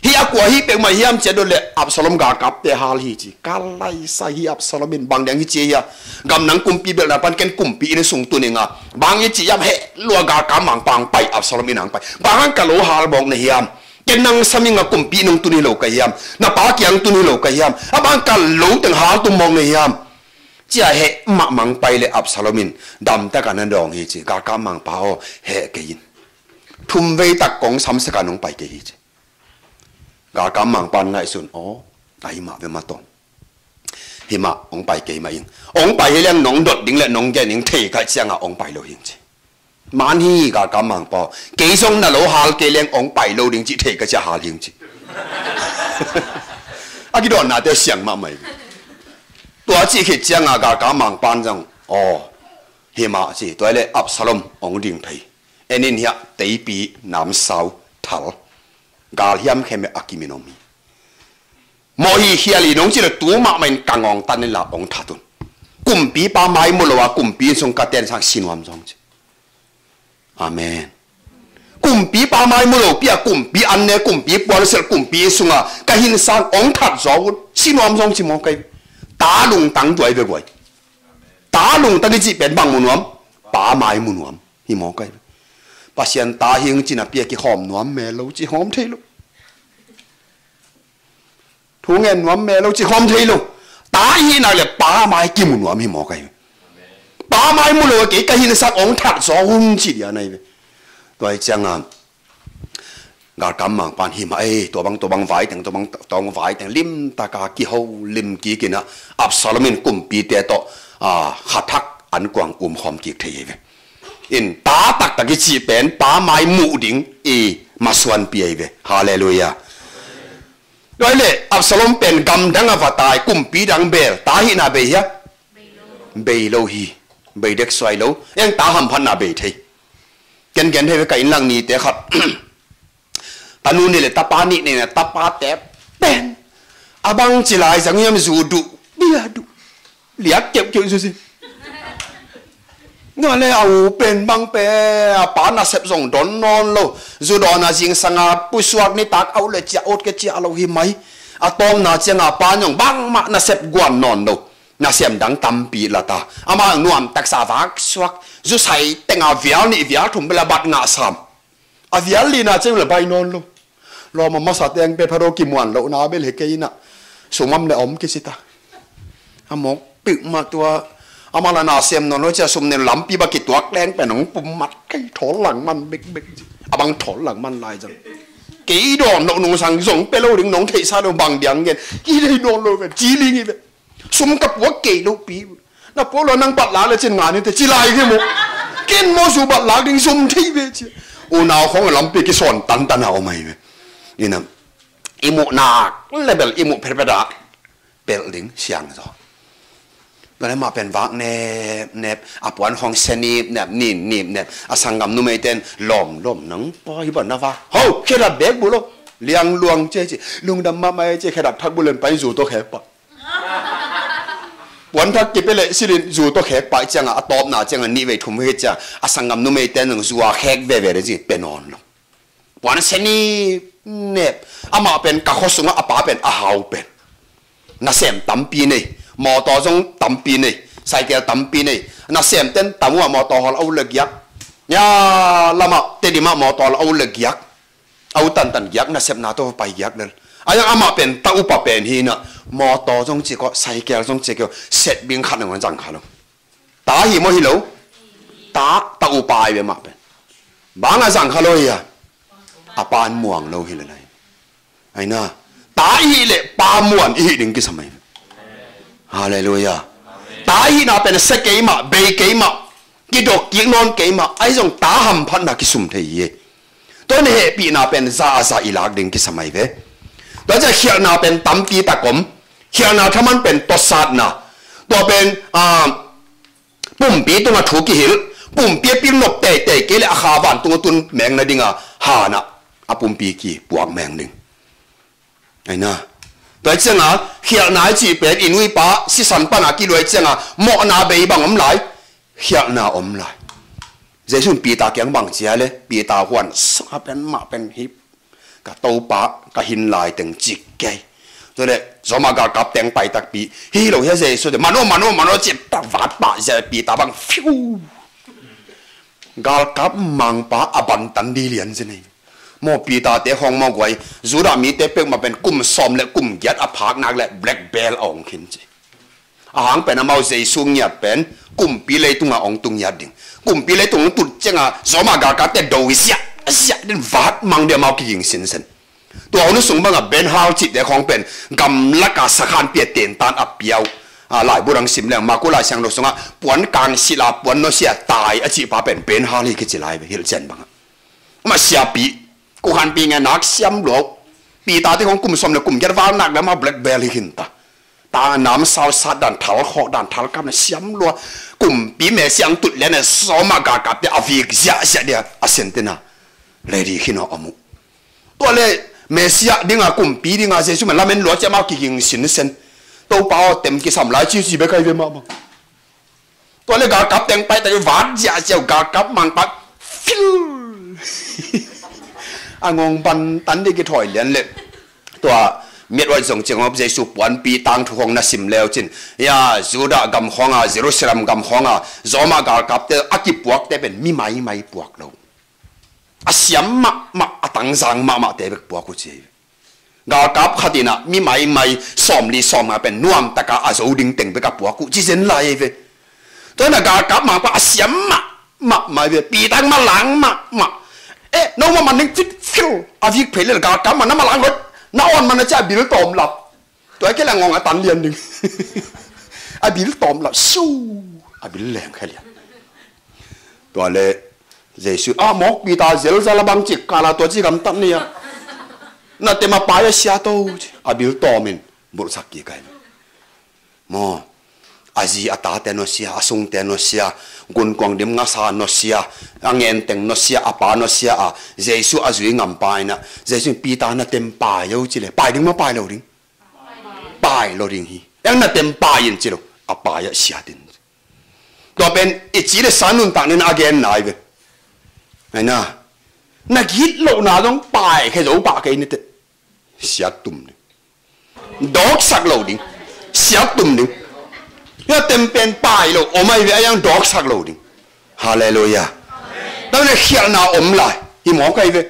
Hih a kua hih pek mah hiam cia dot le Absalom galkapte hal hi ci. Ka laisa hi Absalom in bang deng hi ci hia. Gamdang kumpi belhna pan ken kumpi inn sung tun ing a. Bang hi ci hiam heh lua galkap mangpa hong pai Absalom inn hong pai. Bang hang ka lo hal mawk na hiam. Ken nang sam ing a kumpi inn hong tun hi lo ka hiam. Na pa kiang tun hi lo ka hiam. A bang ka lo teng hal tum mawk na hiam. Cia heh mahmah hong pai le Absalom in damtak a na dawng hi ci. Galkap mangpa aw heh kei in. Thum vei tak kong samsak a nong pai kei hi ci. Galkap mangpa in ngaihsun aw. Ahi mah ve mah tawh. Hi mah hong pai kei mah ing. Hong pai hi leng nong dot ding le nong gen ding thei kha ciang a hong pai lo hi ci. Man hi galkap mangpa. Kei zong na lo hal kei leng hong pai lo ding cih thei ka cia hal hi ci. A kidawnnate siang mahmah hi. Tua cih khit ciang a galkap mangpa in zong aw. Hi mah ci tua le Absalom hong ding phei. En in hiah teipi namsau thal. Gal hiam khem a kimin om hi. Mawh hi khial hi nong ci lo tu mahmah in ka ngawng tan in la hong that un. Kumpipa mai mu lo a kumpi inn sung ka ten sang si nuam zong ci. Amen. Kumpipa mai mu lo pi a kumpi an ne kumpi puan sel kumpi inn sung a ka hin sang hong that zaw un si nuam zong ci maw kai. Ta lungtang tuai ve guai. Ta lungtang i cih pen bang mu nuam. Pa mai mu nuam hi maw kai. Pasian ta hing cina pi a kikhawm nuam me lo ci hawm thei lo. Thu ngen nuam me lo ci hawm thei lo. Ta hihnak le pa mai kimu nuam hi maw kai. Pa mai mu lo kei ka hin sak hong that zaw hun ci dia nai ve. Tua hi cianga galkam mangpan hi mah ei tua bang tua bang vai teng tua bang tua bang vai teng limtaka kiho lim kikina Absalom in kumpite tawh a khathak an kuang umkhawm kik thei hi ve. In ta taktak i cih pen pa mai muh ding i masuanpi ahi ve. Halleluiah. Tua hi leh Absalom pen gamdang a va tai kumpi dang beel ta hihna bei hia? Bei lo hi. Bei dek suai lo. Eng ta hamphatna bei thei. Ken gen thei ve ka inn lang nite khat. Tanu nih le tapa nih nei na tapate pen a bang ci lai zang hiam zu duh bia duh liak keuhkeuh zu si. Nua le a u pen bang pe a pa nasep zong don nawn lo. Zu dawn a zingsang a pusuak nitak auh le ciah ut ke ciah lo hi mai. A tawmna ciang a pa zong bangmah nasep guan nawn lo. Nasem dang tampi la ta. Amah nuam taksa vak suak zu sai teng a vial nih vial thum bela bat ngah sam. A vial lina ceu le bai nawn lo. Lawm a masa teng pe pharo kimuan lo na bel he kei na. Sumam le om kisita. A mok pik ma tua. Ama la na sem nawn lo cia sum ne lampi ba kituak leng pe nong pum mat kei thol lang man bek bek. A bang thol lang man lai jang. Kei dawn lo nong sang zong pe lo ding nong theihsa lo bang diang gen. Ki dei dawn lo ve. Ci ling i ve. Sum ka puak kei lo pi. Na puak lo nang batlak le cin nga ni te ci lai ve mo. Ken mo zu batlak ding zum thei ve ci. Unau khong lampi kisawn tantan a om ahi ve. Inam i muh nak lebel i muh pherpher a pel ding siang zaw. Nale mah pen vak nep nep a puan khong se nip nep nin nip nep a sanggam numei ten lawm lawm nang pa hi ban na vak ho khedap bek bu lo. Liang luang ce ci lungdam mahmah e ci khedap thak bu len pai zu to khek pah. Puanthak kipia le silin zu tawh khek pai cianga a tawpna cianga nih vei thum vei cianga a sanggam numei ten zong zu a khek veve le ci pe nawn lo. Puan se nip nep amah pen ka khua sungah a pa pen a hau pen nasem tampi nei. Mawtaw zong tampi nei. Cycle tampi nei. Nasemten tam uh ah mawtaw hawl a ut le giak. Ya, lamah Tedim ah mawtaw hawl a ut le giak. A ut tantan giak, nasepna tawh pai giak lel. A yang amah pen ta upa pen hi na. Mawtaw zong cik aw, cycle zong cik aw, set bing khat nangawn zang kha lo. Ta hi maw hi lo? Ta, ta upa ai ve mah pen. Bang a zang kha lo hi a? A pan muang lo hi le lai. Aina, ta i hih leh pa muan i hih ding kisam ai. Halleluiah. Ta i hihna pen sia keimah, bei keimah, kidok kik nawn keimah, ahi zong ta hamphatna kisum thei hi. Tua na hehpihna pen za a za i lak ding kisam ai ve. Tua ciah khialhna pen tampi tak om. Khialhna thaman pen tawsatna. Tua pen, ah, pumpi tungah thu kihilh, pumpi a pil nop teitei kei le a kha vantung a tun meng nadinga hanah a pumpi kipuak meng ding. Aina. Tua cianga khialhna i cih pen i nu i pa sisan pana kiluai cianga mawhna bei bang om lai, khialhna om lai. Jesu in Peter kiang bang ci a le, Peter huan sa pen mah pen hi. Ka Topa, ka hin lai teng cik kei. Tua le, Roma galkap teng pai takpi. Hi lo hia Jesu te, mano, mano, mano, cip ta vat pah zia Peter bang fiu. Galkap mangpa a bantan di lian zi nei. Maw Peter te hong maw guai, Judah mite pek mah pen kum sawm le kum giat a phak nak le black belt a ong khin ci. A hang pen amau Jesu ngiat pen kumpi leitunga ong tung ngiat ding. Kumpi leitung ong tut cianga Roma galkapte do ziah ziah din vat mang ding amau kiging sinsen. Tua hong sung banga Ben Hur cihte khong pen gamlaka sakhanpi a tentan a piau. A, laibu dang sim leng Maku Lai Siangtho sunga puan kang sila puan nusia tai a cihpa pen Ben Hur hi kici lai ve hilhcian banga. Mah siapi, kukhanpi nge nak siam luau. Peter te khong kum sawm le kum giat val nak le mah black belt hi khinta. Ta namsau sat dan, thal khawk dan, thal kap na siam lua. Kumpi Messiah ang tut lian e, Roma galkapte a vik ziahziah dia a sentena. Ready khin aw a mu. Tua le Messiah dinga, kumpi dinga Jesu man lamen lua ciah mau kiging sinsen. Topa aw tem kisam lai cici bek ai ve mahmah. Tua le galkap teng pai tak vat ziahziah galkap mangpa fiu. A ngong bantan ding kithawi lian le. Tua miat uai zong ciang op Jesu puanpi tangthu khong na sim leu cin. Ya, Judah gam khonga, Jerusalem gam khonga, Roma galkapte a kipuakte pen mi maimai puak lo. A siam mahmah, a tangzang mahmahte bek puak uh ci. Galkap khat inah mi maimai sawmli sawmnga pen nuamtaka a zo ding teng bek a puak uh ci zen lai ei ve. Tua inah galkap mangpa a siam mahmah mai ve. Peter malang mahmah. Eh, no ma man ding fit fiu. A vik phei le galkap man na malang lot. Na awn man na cia bil tawm lap. Tua kei la ngong a tan lian ding. A bil tawm lap. Siu. A bil leng khe lian. Tua le Jesu a mawk Peter zelzala bang cik kala tua ci gamtat ni a. Na tema pai a sia to ci. A bil tawmin bulhsak kik ai. Maw. A zi a tate nusia, a sungte nusia, gunkuang dim ngasa nusia, a ngenteng nusia, a pa nusia a, Jesu a zui ngampa inah, Jesu in Peter na tem pai o ci le, pai ding maw pai lo ding? Pai lo ding hi. Eng na tem pai in ci lo, a pai ah siat in. Tua pen i ci le sa nuntak nen a gen nai ve. Aina, na gitlohna zong pai khe zo pah kei ni teh. Siat tum ding. Dawksak lo ding. Siat tum ding. Hia tem pen pai lo om ai ve a yang dawksak lo ding. Halleluiah. Tua le khialhna om lai. Hi mawk ai ve.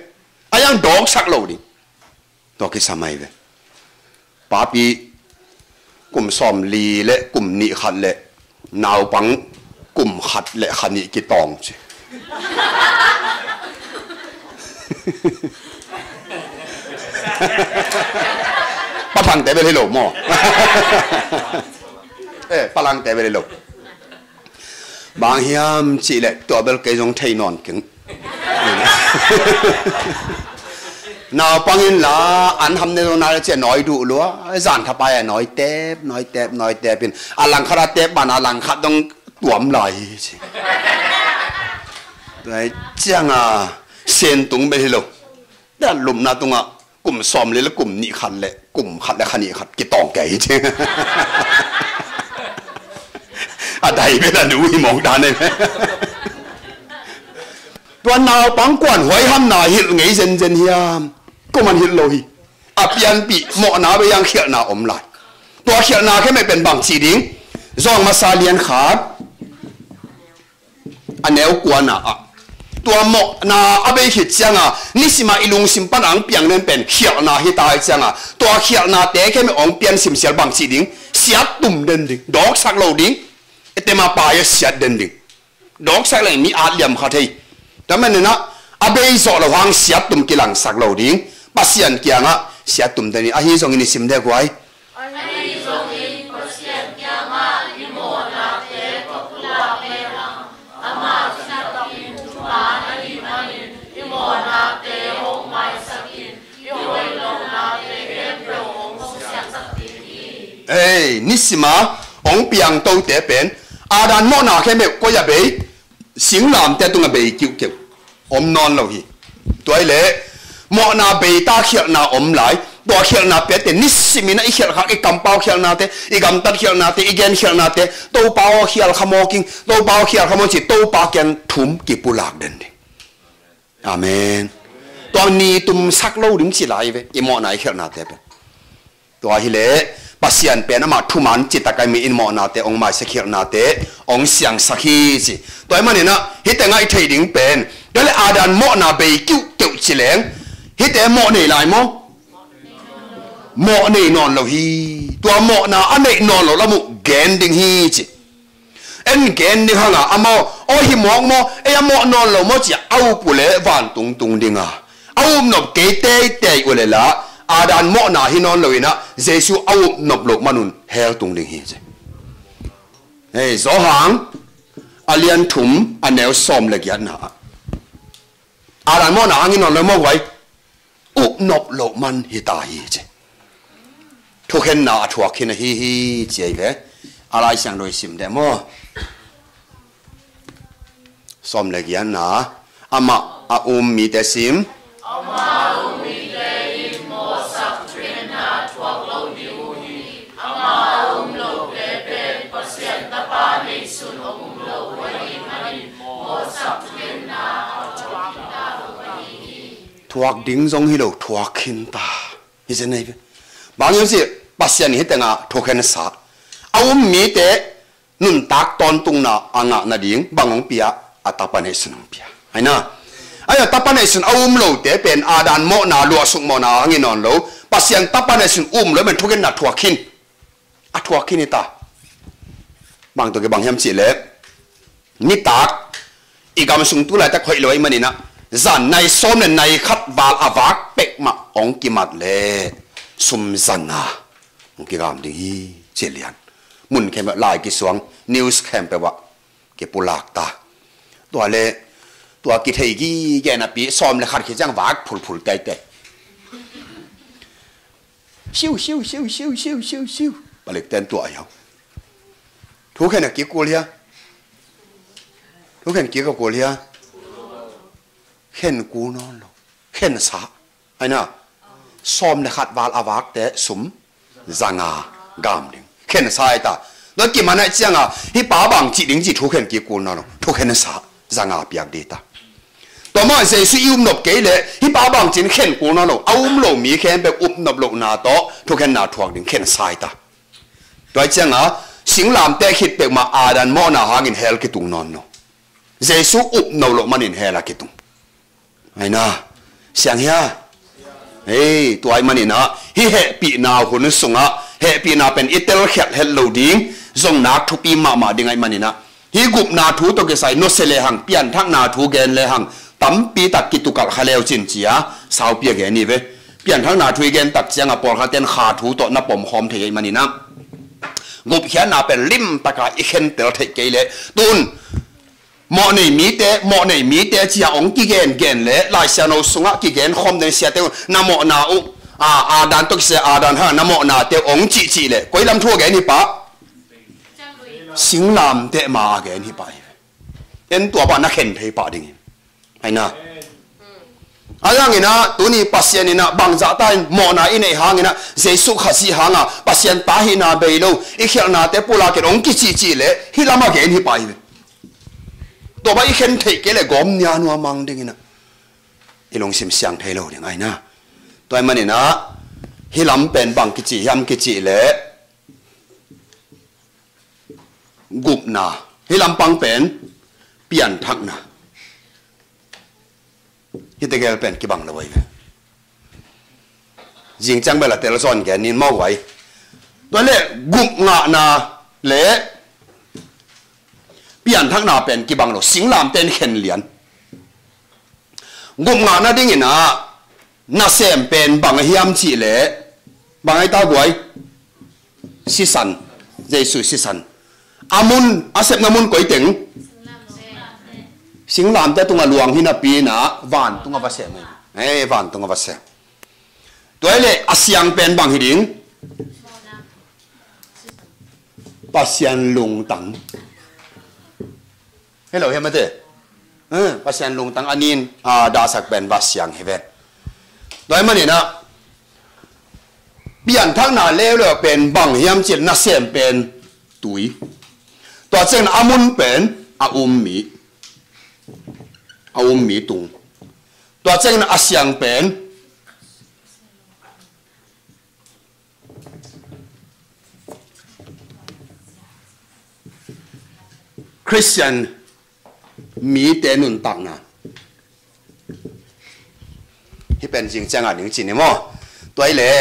A yang dawksak lo ding. Tua kisam ai ve. Papi kum sawmli le kum nih khat le naupang kum khat le kha nih kitawng ci. Pathangte bel hi lo maw? Eh, palangte bel hi lo. Bang hiam cih leh tua bel kei zong thei nawn keng. Naupang in la an ham ne zong na le cia nawi duh lua, zan thapai a nawi tep, nawi tep, nawi tep in a langkhat a tep ban a langkhat dong tuam lai hi ci. Tua cianga sentung bel hi lo. Tua lupna tungah kum sawmli le kum nih khat le kum khat le kha nih khat kitawng kei hi ci. A dai bel a nu hi mawk dan e. Tua naupang kuan huai hamna hilh ngei zenzen hiam? Kuaman hilh lo hi. A pianpih mawhna bek hiang khialhna om lai. Tua khialhna khe meh pen bang ci ding? Zawng masa lian khat, a neu kuana ah, tua mawhna a bei khit cianga nisima i lungsim pan ang piang den pen khialhna hi ta hi cianga, tua khialhnate khem ong pian simsial bang cih ding, siat tum den ding, dawksak lo ding, etem a pai a siat den ding. Dawksak leng mi at liam kha thei. Tua maninah a bei zawh lo hang siat tum kilangsak lo ding. Pasian kiangah siat tum den ding. Ahi zongin i sim dek huai. Ahi zongin Pasian kiangah i mawhnate ka pulak lehang, amah cinakin thuman ahih manin i mawhnate hong maisakin, i hoih lohnate khempeuh hong siangsak ding hi. Ei, nisima hong piangtote pen Adam mawhna khempeuh koi a bei? Singlamteh tungah bei kiuhkeuh om nawn lo hi. Tua hileh mawhna beita khialhna om lai. Tua khialhna piate nisimin ah i khialhkhak, i kampau khialhnate, i gamtat khialhnate, i gen khialhnate, Topa aw khial kha maw king, Topa aw khial kha maw ci, Topa kiang thum kipulak den ding. Amen. Tua ni tumsak lo ding ci lai ve, i mawhna i khialhnate pen. Tua hileh Pasian pen amah thuman citak a mi in mawhnate hong maisak, khialhnate hong siangsak hi ci. Tua hi maninah hih tengah i theih ding pen, tua hileh Adam mawhna bei kiuhkeuh ci leng, hihte mawh nei lai maw? Mawh nei nawn lo hi. Tua mawhna a neih nawn lo lam uh gen ding hi ci. En gen ding hanga amau, aw hi mawk maw, ei a mawh nawn lo maw ci-a a up uh leh vantung tung dinga, a upnop kei teitei uh leh lah Adam mawhna hi nawn loinah Jesu a upnop loh manun hell tung ding hi ci. Hei, Johan a lian thum a neu sawm le giatna ah, Adam mawhna hang hi nawn lo maw huai? Upnop loh man hi ta hi ci. Thukhenna a thuak khin ahi hi ci ahi ve. A Lai Siangtho i sim deh maw? Sawm le giatna. Amah a um mite sim. Amah a um mite in mawhsak thukhenna a thuak lo ding uh hi. Amah a um lote pen Pasian Tapa neihsun hong um lo uh ahih manin mawhsak thukhenna a thuak khin ta uh ahi hi. Thuak ding zong hi lo, thuak khin ta. Hi zen ahi ve. Bang hiam cih, Pasian in hih tengah thukhensa a um mite nuntak tawntungna a ngah nading bang hong pia? A Tapa neihsun hong pia. Aina, aia Tapa neihsun a um lote pen Adam mawhna, luahsuk mawhna hang hi nawn lo. Pasian Tapa neihsun um lo pen thukhenna thuak khin. A thuak khin hi ta. Bang tawh kibang hiam cihleh, nitak i gam sung tu laitak hoih lo ahih maninah zan nai sawm le nai khat val a vak pek mah hong kimat leh sum zanga hong kigam ding hi ci lian. Mun khempeuh lai kisuang, news khempeuh ah kipulak ta. Tua le tua kithei gige napi sawm le khat khit ciang vak phulphul teitei. Siu, siu, siu, siu, siu, siu, siu. Palik ten tua ahi hau. Thukhen a kikul hia? Thukhen kik a kul hia? Khen kul nawn lo. Khensa. Aina. Sawm le khat val a vakte sum zanga gam ding. Khensa ahi ta. Tua kiman ahi cianga hih pa bang cih ding ci thukhen kikul nawn lo. Thukhensa. Zanga piak dih ta. Tua mah Jesu i upnop kei leh hih pa bang cin khen kul nawn lo, a um lo mi khempeuh upnop lohna tawh thukhenna thuak ding khensa ahi ta. Tua hi cianga singlamteh khit peuhmah Adam mawhna hangin hell kitung nawn lo. Jesu upnop loh manin hell a kitung. Aina, siang hia? Hei, tua ahih maninah hih hehpihna hun sungah hehpihna pen i telkhialh het lo ding zong nak thupi mahmah ding ahih maninah hih gupna thu tawh kisai nusia lehang, pianthakna thu gen lehang tampi tak kitukalh kha leu cin cia saupi a gen hi ve. Pianthakna thu i gen tak cianga pawlkhatte in kha thu tawh na pomkhawm thei ahih maninah gupkhiatna pen limtaka i khentel theih kei leh tun mawhnei mite, mawhnei mite cia ong kigen gen le Lai Siangtho sungah kigen khawm den siate uh na mawhna uh, a, Adam tawh kisia Adam hang na mawhnate uh ong cihcih le koi lam thu a gen hi pah? Singlamteh ma a gen hi pah hi. En tua pah na khen thei pah ding hi. Aina. A yanginah tuni Pasian inah bangzahta in mawhna i neih hanginah Jesuh Khazih hanga Pasian ta hihna bei lo i khialhnate pulakin ong kicihcih le hih lam a gen hi pah hi. Tua bang i khen theih kei le gawm nia nuamang dinginah i lungsim siang thei lo ding aina. Tua ahih maninah hih lam pen bang kici hiam kicih le gupna, hih lampang pen pianthakna. Hihte gel pen kibang lo ahi ve. Zing ciang bel a telzawn gen ning maw guai. Tua leh gupngahna leh pianthakna pen kibang lo, singlamteh in khen lian. Gupngah nadingin ah nasem pen bang a hiam cih leh, bang a hi ta guai? Sisan, Jesu sisan. A mun, a sepna mun koi teng? Singlamteh tungah luang hi napi-in ah vantung a va sem. Eh, vantung a va sem. Tua hi leh a siang pen bang hi ding? Pasian lungtang. Hello, hiam mate? Eh, Pasian lungtang a nin, ah, dahsak pen va siang hi ve. Tua ahih manin ah pianthakna leuleu pen bang hiam cih leh nasem pen tui. Tua ciangin a mun pen a um mi. A um mi tung. Tua ciangin a siang pen Khristian mite nuntakna. Hih pen zing ciangah ding ci ni maw? Tua hi leh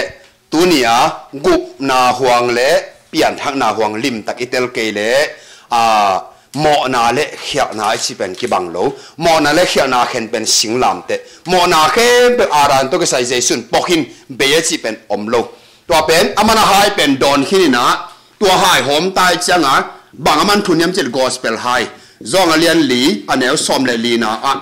tuni-a gupna huang leh pianthakna huang limtak i tel kei leh, a, mawhna leh khialhna i cih pen kibang lo. Mawhna leh khialhna khen pen singlamteh. Mawhna khempeuh Adam tawh kisai Jesu in pok in bei a cih pen om lo. Tua pen a man a hai pen dawn khin in ah, tua hai hawm ta i ciangah bang a man thun hiam cih leh gospel hai. Zawng a lian li, a neu sawm leh lina ah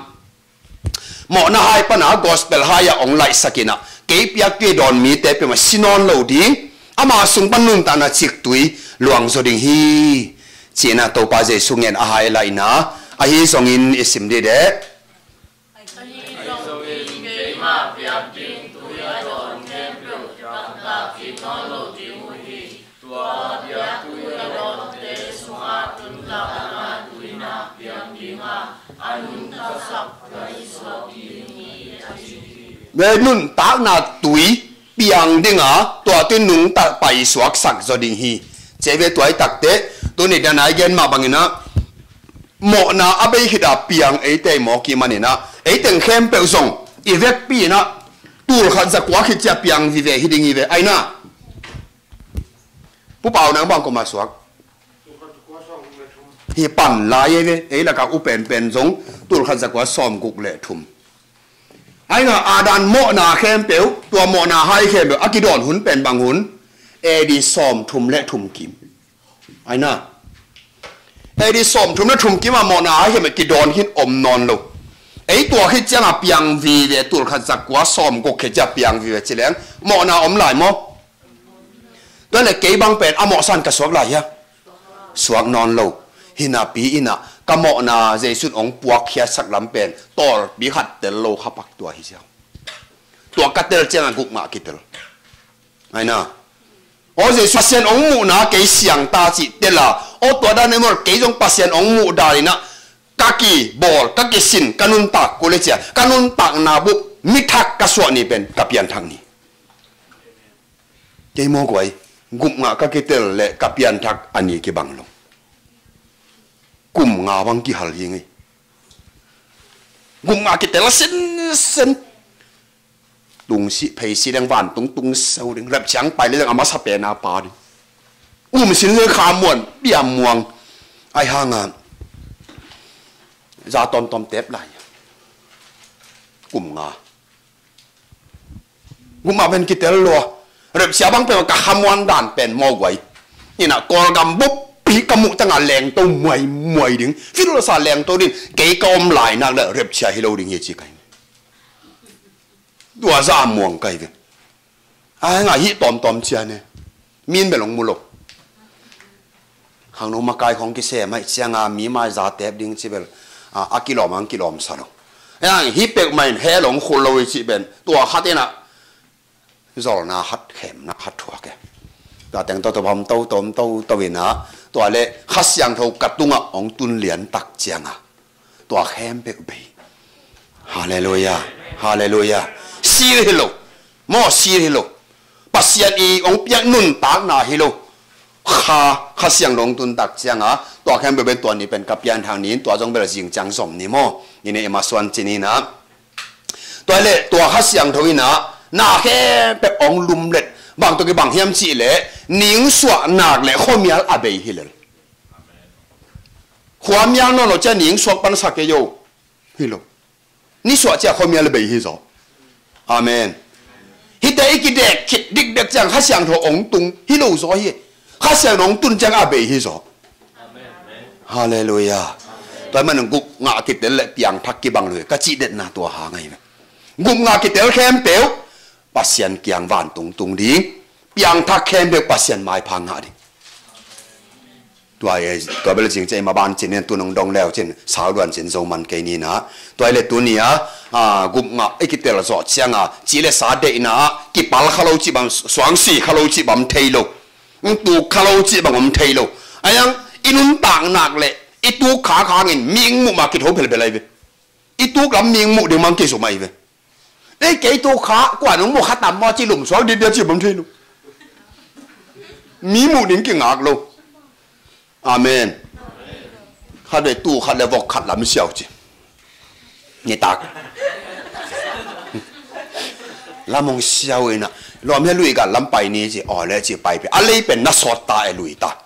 mawhna hai pan a gospel hai ah hong laihsak in ah, kei piak kei dawn mite peuhmah si nawn lo ding, ama sung pan nuntakna ciktui luang zaw ding hi, ci-in ah Topa Jesu ngen a hai laihna ahi zongin i sim dih deh. Ahi zongin keima piak ding tui a dawn khempeuh gamta kik nawn lo ding uh hi. Tua piak tui a dawnte sungah nuntakna tui na piang ding a, a nuntaksak paisuak ding hi, a ci hi. Nuntakna tui piang ding a, tua tui nungtak paisuaksak zaw ding hi. Ci ve. Tua hi takteh tuni dan a i gen mah bangin ah, mawhna a bei khit a piang eite mawk i hih manin ah, ei teng khempeuh zong i vekpi in ah tul khat za kua khit ciang piang vive hi ding hi ve. Ai na, Pu Pau, nang bang kua mah suak? Hi pan lai ei ve, ei lakah u penpen zong tul khat za kua sawm guk leh thum. Ai na, Adam mawhna khempeuh, tua mawhna hai khempeuh a kidawn hun pen bang hun? A D sawm thum leh thum kim. Ai na, A D sawm thum leh thum kim a mawhna hai khempeuh kidawn khin om nawn lo. Ei tua khit ciang a piang vive, tul khat za kua sawm guk khit ciang a piang vive ci leng mawhna om lai maw? Tua leh kei bang pen a mawhsa in ka suak lai hia? Suak nawn lo. Hi napi-in ah ka mawhna Jesu in hong puakkhiatsak lam pen tawlpi khat tel lo kha pak tua hi ziau. Tua ka tel ciang a gupngah kitel. Ai na. Aw Jesu, Pasian hong muhna kei siang ta cih tel a, aw tua dan a i mawl, kei zong Pasian hong muh dan in ah ka kibawl, ka kisin, ka nuntak kul hi ci a, ka nuntakna bup mi thak ka suah ni pen ka pianthak ni. Kei maw guai, gupngah ka kitel leh ka pianthak a ni kibang lo. Kum nga bang kihal hi ngei. Gupngah kitel a sinsen. Tung si, phei si leng vantung tung seu ding. Rep ciang pai leh leng a masa pen a pa ding. Um sin leng kha muan, bia muang. Ai hang a za tawmtawm tep lai. Kum nga. Gupngah pen kitel lua. Rep cia bang pen ka kha muan dan pen maw guai. Ina Kawlgam bup hi ka muh tang a lengto muaimuai ding. Fil sa lengto ding. Kei ka om lai nak leh rep cia hi lo ding hi ci kai. Tua za muang kai ve. Ai nga hi tawmtawm cia ne. Min bel hong mu lo. Khangno makai khong kisem ahih ciang a mi mai za tep ding ci bel a, a kilawm ang kilawm sa lo. Ai ang hi pek mai in hell hong khul lo i ci ben. Tua khat in a zolna khat, khemna khat thuak e. Tua teng toto bam toto toto in a, tua leh Kha Siangtho ka tungah hong tun lian tak ciang a, tua khempeuh bei. Halleluia. Halleluia. Sir hi lo. Maw, sir hi lo. Pasian i hong piak nuntakna hi lo. Kha, Kha Siangtho hong tun tak cianga, tua khempeuh pen tua ni pen ka pianthak ni in, tua zong bel zing ciang zom ni maw. Ni ne i masuan ci ni na. Tua hi leh tua Kha Siangtho in ah na khempeuh hong lumlet. Bang tawh kibang hiam cih leh, ningsuah nak leh khuamial a bei hi lel. Khuamial nawn lo ciang ningsuak pansak kei o. Hi lo. Nisuah ciang khuamial a bei hi zaw. Amen. Hihte i kidek khit dikdek ciang Kha Siangtho hong tung hi lo zaw hi. Kha Siangtho hong tun ciang a bei hi zaw. Halleluiah. Tua hi manin gupna a kitel leh piangthak kibang lo hi ka cih detna tua hang ahi ve. Gupna a kitel khempeuh Pasian kiang vantung tung ding. Piangthak khempeuh Pasian maipha ngah ding. Tua, tua bel zing ciang i maban cin in tu nong dong leu cin sau luan cin zo man kei ni na. Tua hi leh tuni a, a, gupna i kitel zawh cianga, ci leh sa deihna ah kipal kha lo cih bang, suangsi kha lo cih bang om thei lo. Hong tuk kha lo cih bang om thei lo. Ahi zongin i nuntak nak leh i tuk khak hangin mi muh ma kitho phelphel ahi ve. I tuk lam mi muh ding bang kizom ahi ve. Ei, kei tuk kha, kua nong muh kha tam maw ci lumsuak diakdiak ci bang thei lo. Mi muh ding kingak lo. Amen. Khat vei tuk khat leh vok khat lam siau ci. Nitak lam hong siau in ah, lawm hia lui gal lam pai ni ci, aw leh ci pai pia. A lei pen na sawt ta e lui ta.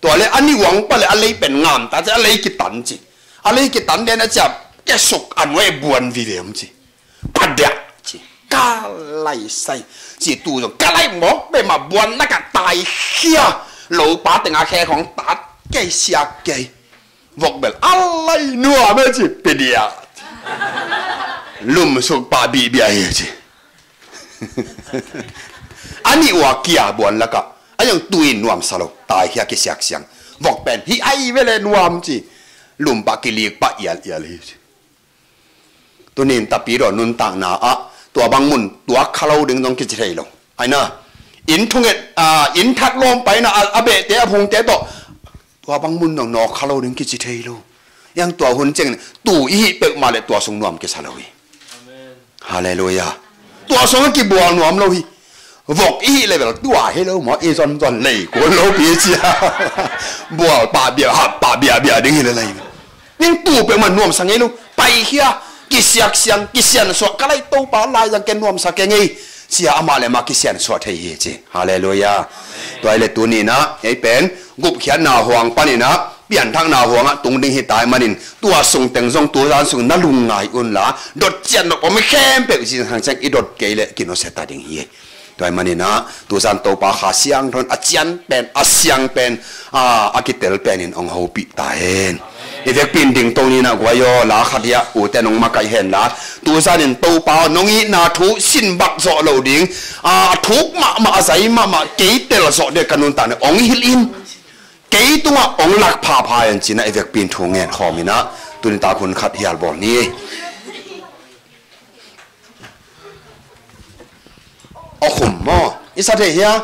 Tua leh a nih uang pa leh a lei pen ngam ta ci, a lei kitan ci. A lei kitan den a ciah, kesuk a nuai buan vive om ci. Padiah ci. Ka lai sai. Ci tu zong ka lai mawk beh mah buan lakah taikhia. Lopa tengah khe khong tat kei siak kei. Vok bel a lai nuam e ci. Padiah. Lumsuk pah bihbia hi ci. A nih ua kia buan lakah a zong tu in nuamsa lo. Taikhia kisiaksiang. Vok pen hi ai ve leh nuam ci. Lum pah kilik pah ialial hi ci. Tunin tapidaw nuntakna ah tua bang mun tuak kha lo ding zong kici thei lo. Aina, inn thunget, a, inn that lawm paina a, a behte a phungte tawh tua bang mun zong nawk kha lo ding kici thei lo. Yang tua hun ciangin tu i hih peuhmah leh tua sung nuam kisa lo hi. Halleluiah. Tua sung a kibual nuam lo hi. Vok i hih leh bel tua hi lo maw, i zonzon lei kul lo pi cia. Bual pah bia, hap pah biabia ding hi lel ahi. Ning tu peuhmah nuamsa ngei lo. Paikhia, kisiaksiang, kisiansuah, ka lai Topa lai zang ken nuamsa kei ngei. Cia amah leh amah kisiansuah thei hi ci. Halleluiah. Tua hi leh tuni in ah ei pen gupkhiatna huang panin ah pianthakna huangah tung ding hi ta ahih manin tua sung teng zong tuzan sung na lungngai unla, dot ciat nop om khempeuh zingsang ciang i dot kei leh kinusia ta ding hi. Tua ahih manin ah tuzan Topa Kha Siangtho in a cian pen, a siang pen, a, a kitel penin hong hopih ta hen. I vekpi in dingto ni in ah guai aw, la khat hi a, ute nong makaih hen la. Tuzan in Topa nong itna thu sin bak zawh lo ding, a, a thuk mahmah, a zai mahmah, kei tel zawh ding ka nuntakna hong hilh in. Kei tungah hong lak phapha hen ci-in ah i vekpi in thu ngen khawm in ah, tuni tak hun khat hial bawl ni. Aw khum maw? I sa thei hia?